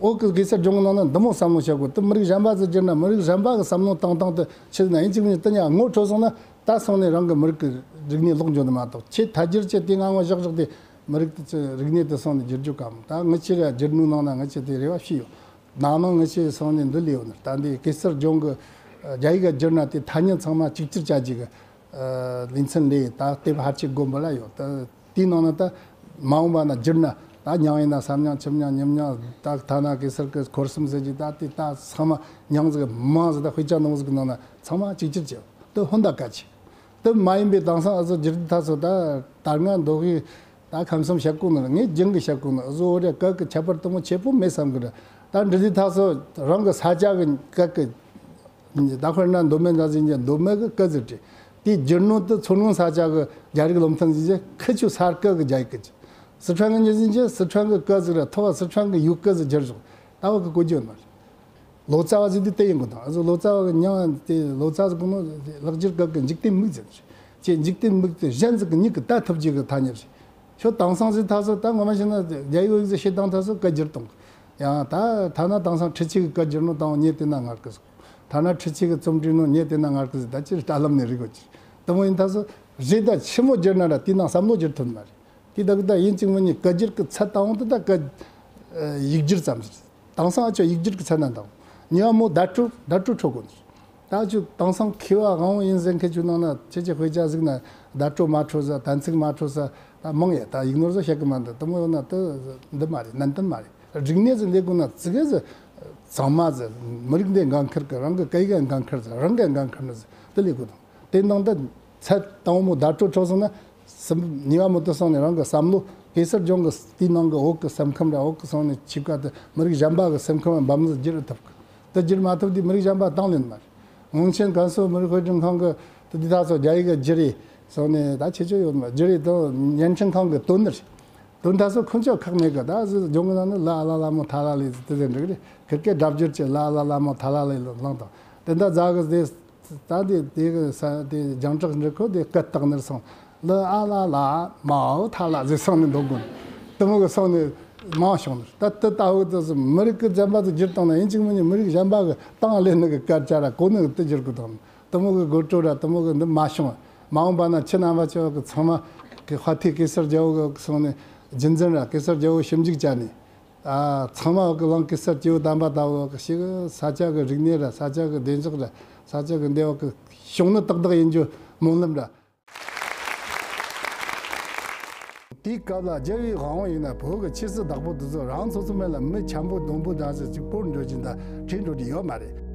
ཨོ་ཀི་གེ་སར་ལྗོངས་ནང་ན་འདི་མོ་བསམ་བློ་བྱ་དགོས། དེ་མི་རིགས་གཞན་པ་ཟིག་བསྒྱུར་ན་མི་རིགས་གཞན་པ་གི་བསམ་བློ་བཏང་སྟངས་དེ་ཆི་ན་ཡིན་གཅིག་མིན་གཅིག་དེ་ཉག་ངོ་འཕྲོད་སོང་ན་ད་སོང་ནས་རང་གི་མི་རིགས་ཀྱི་རིག་གནས་ལོག་འགྱོ་ནི་མ་གཏོགས། ཆེས་ཐལ་འགྱུར་ཆེ་དེ་ང་ངོ་བཞག་བཞག་དེ་མི་རིགས་དེ་ཚོའི་རིག་གནས་དེ་སོང་ནས་བསྒྱུར་རྒྱུ་གམ། ད་ངི་ཆེ་ར་བསྒྱུར་ནུས་ནང་ན་ངི་ཆེ་དེ་རེ་བ་བྱས་ཡོད། ནང་ནང་ངི་ཆེ་སོང་ནས་འདི་ལས་ཡོད་ནི་ད་འདི་གེ་སར་ལྗོངས་གི་རྒྱ་ཡིག་ག་བསྒྱུར་ན་དེ་ཐ་སྙད་ཚང་མ་གཅིག་གྱུར་བྱ་རྒྱུ་གི་ལེ་ཚན་ལས་ད་དེབ་ཕལ་ཆེར་དགོན་པ་ལ་ཡོད། ད་དེའི་ནང་ན་ད་མ་འོངས་པ་ན་བསྒྱུར་ན་ད་མྱང་ཡིན་ན་བསམ་མྱང་ཁྱིམ་མྱང་ཉིམ་མྱང་ད་ཐ་ན་གེ་སར་གི་འཁོར་གསུམ་ཟེར་གྱི་ད་དེ་ད་ཚང་མ་མྱང་ཟིག་མང་ཟིག་ད་དཔེ་ཆ་ནང་ཟིག་གི་ནང་ན་ཚང་མ་གཅིག་གྱུར་བྱེད་དེ་ཧོན་ད་གལ་ཆེ། དེ་མ་ཡིན་པའི་དེང་སང་ཨ་ཟོ་བསྒྱུར་དུས་ད་སོ་ད་ད་ང་འདོགས་གི་ད་ཁམས་གསུམ་བཤད་གོ་ནི་ངས་རྒྱུན་གི་བཤད་གོ་ནི་ཨ་ཟོ་འོ་རེ་སྐད་གི་ཁྱད་པར་དེ་མོ་ཆེ་པོ་མེད་བསམ་གི་རེད། ད་འདི་དུས་ད་སོ་རང་གི་ས་ཆ་གི་སྐད་གི་ད་དཔེར་ན་མདོ་སྨད་འདྲ་ཟིན་གྱི་མདོ་སྨད་གི་སྐད་ཟིག་བྲིས། དེའི་རྒྱུ་ནོར་དེ་མཚོ་སྔོན་ས་ཆ་གི་རྒྱ་རིགས་བློ་མཐུན་ཟིན་གྱི་ཁི་ཆུ་ས་སྐད་གི་རྒྱ་ཡིག་གི་ཅི། སི་ཁྲོན་གི་ཉི་ཟིན་གྱི་སི་ཁྲོན་གི་སྐད་ཟིག་ར་ཐོག་སི་ཁྲོན་གི་ཡུལ་སྐད་ཟིག་བསྒྱུར་བཞག་ད་བ་གི་གོ་རྒྱུ་ཡོད་མ་རེད། ལོ་ཙཱ་བ་ཟིག་དེ་དེ་ཡིན་དགོས་དང་ཨ་ཟོ་ལོ་ཙཱ་བ་གི་མྱིང་དེ་ལོ་ཙཱ་ཟིག་གོ་ནོ་ལེགས་སྒྱུར་སྐད་གི་འཇིག་རྟེན་མིག་ཟེར་ཅེས། འཇིག་རྟེན་མིག་དེ་གཞན་ཟིག་གི་མྱིག་གི་ལྟ་ཐུབ་རྒྱུ་གི་ཐ་སྙད་རེད། ཁྱོད་དེང་སང་ཟིག་ད་སོ་ད་ངོ་མ་བྱས་ན་རྒྱ་ཡིག་ཟིག་བཤད་སྟངས་ད་སོ་སྐད་བསྒྱུར་གཏོང་། ཡང་ད་ཐ་ན་དེང་སང་འཕྲུལ་ཆས་ཀྱི་སྐད་བསྒྱུར་ནོ་དང་ཉེ་དེ་ན་ངར་གི་ཟིག་ཐ་ན་འཕྲུལ་ཆས་ཀྱི་རྩོམ་བྲིས་ནོ་ཉེ་དེ་ན་ངར་གི་ཟིག་ད་ཅིར་ལྟ་ལམ་ནས་རིག་གོ་ཅིག་དེ་མོ་ཡིན་ད་སོ་རེད། ད་ཆི་མོ་བསྒྱུར་ན་ར་དེ་ན་བསམ་བློ་བསྒྱུར་ཐུབ་མ་རེད། དེ་དག་ད་ཡིན་གཅིག་མིན་གཉིས་སྐད་སྒྱུར་གྱི་ཚད་དང་དེ་ད་སྐད་ཡིག་སྒྱུར་ཙམ་ཞིག་དེང་སང་ཨ་ཅོ་ཡིག་སྒྱུར་གྱི་ཚད་ན་དང་། གཉིས་པ་མོ་བརྡ་སྤྲོད་བརྡ་སྤྲོད་འཕྲོད་དགོས། ད་ཅོ་དེང་སང་མཁས་པ་དབང་བོ་ཡིན་ཟེར་མཁན་ཅོ་ནང་ན་ཁྱེད་ཀྱི་དཔེ་ཆ་གཟིགས་ན་བརྡ་སྤྲོད་མ་འཕྲོད་ས་དན་ཚིག་མ་འཕྲོད་ས་ད་མང་ཡ་ད་ཡིག་ནོར་ཟ་བཤད་གི་མ་འདུག་དེ་མོ་ཡོད་ན་དེ་འདི་མ་རེད། ནན་ཏན་མ་རེད། རིག་གནས་ཟིག་ལས་དགོས་ན་ཙི་གེ་ཟིག་གཙང་མ་ཟིག་མི་རིགས་འདི་འགན་ཁུར་གི་རང་གི་སྐད་ཡིག་འགན་ཁུར་ཟིག་རང་གི་འགན་ཁུར་ནི་ཟིག་དེ་ལས་དགོས་དང་། དེ་ནང་དུ་ཚད་དང་པོ་མོ་བརྡ་སྤྲོད་འཕྲོད་སོང་ན། གསུམ་གཉིས་པ་མོ་དེ་སོང་ནས་རང་གི་བསམ་བློ་གེ་སར་ལྗོངས་ཀྱི་དེའི་ནང་གི་འོག་གི་སེམས་ཁམས་ར་འོག་གི་སོང་ནས་ཆིབས་ཀ་དེ་མི་རིགས་གཞན་པ་གི་སེམས་ཁམས་འབམ་ཟིག་བསྒྱུར་ཐུབ་གི། དེ་བསྒྱུར་མ་ཐུབ་དུས་མི་རིགས་གཞན་པ་དང་ལེན་མ་རེད། སྔོན་ཆད་ཀན་སུའུ་མི་རིགས་དཔེ་སྐྲུན་ཁང་གི་དེ་དུས་ད་སོ་རྒྱ་ཡིག་གི་བསྒྱུར་རེ་སོང་ནས་ད་ཁྱེད་ཆོ་ཡོད་མ་བསྒྱུར་རེ་དང་བརྙན་འཕྲིན་ཁང་གི་དོན་ནི་རེད། དོན་དག་སོགས་ཁོང་ཚོ་ཁག་མེད་གི། ད་གཟོད་ལྗོངས་གི་ནང་ནས་ལ་ཨ་ལ་ལ་མོ་ཐ་ལ་ལེ་ཟེར་དེ་ཟེར་འགྲིག་རེད། ཁིར་ཀའི་སྒྲ་བསྒྱུར་གྱི་ལ་ཨ་ལ་ལ་མོ་ཐ་ལ་ལེ་ལ་བླངས་དང་། དེ་འདྲ་རྫ་གི་ཟེར། ད་དེ་དེ་གི་ས་དེ་རྒྱང་བསྒྲགས་འདྲི་ཁོ་དེ་སྐད་བཏགས་ནར་སོང་། ལ་ཨ་ལ་ལ་མའོ་ཐ་ལ་ཟེར་སོང་ནས་འདུག་དགོས། དེ་མོ་གི་སོང་ནས་མང་བྱུང་ནར། ད་དེ་ལྟ་བུ་དེ་ཚོ་མི་རིགས་ཀྱི་བཙན་པ་དེ་བསྒྱུར་བཏང་ན་ཡིན་གཅིག་མིན་གཉིས་མི་རིགས་གཞན་པ་གི་དང་ལེན་ནི་གི་སྐད་ཆ་ར་གོ་ནི་གི་དེ་བསྒྱུར་དགོས་དང་། དེ་མོ་གི་དགོད་བྲོ་ར་དེ་མོ་གི་འདི་མ་བྱུང་། མ་འོངས་པ་ན་ཁྱེད་རྣམ་པ་ཚོ་གི་ཚང་མ་གི་དཔའ་ཐུལ་གེ་སར་རྒྱལ་པོ་གི་སོང་ནས་རྒྱུན་འཛིན་ར་གེ་སར་རྒྱལ་པོ་ཞིབ་འཇུག་བྱ་ནས། ཨ། ཚང་མ་གི་ལང་གེ་སར་སྐྱེ་བོ་དམ་པ་ལྟ་བུ་གི་ཞིག་ས་ཆ་གི་རིག་གནས་ར་ས་ཆ་གི་བདེ་འཇགས་ར་ས་ཆ་གི་འདེ་བ་གི་བྱུང་ནི་ཏག་ཏག་ཡིན་རྒྱུ་སྨོན་ལམ་ར། དེའི་སྐབས་ལ་རྒྱལ་བའི་དབང་པོ་ཡིན་ན་བོད་ཀྱི་ཆོས་སྲིད་བདག་པོ་དེ་ཚོ་རང་སོ་སོ་མེད་ལ་མི་འཁྱམ་པོ་སྡོང་པོ་འདྲ་ཞིག་ཅིག་སྤོར་འགྲོ་གྱིན་ད་ཁྲིད་འགྲོ་གི་ཡོད་མ་རེད།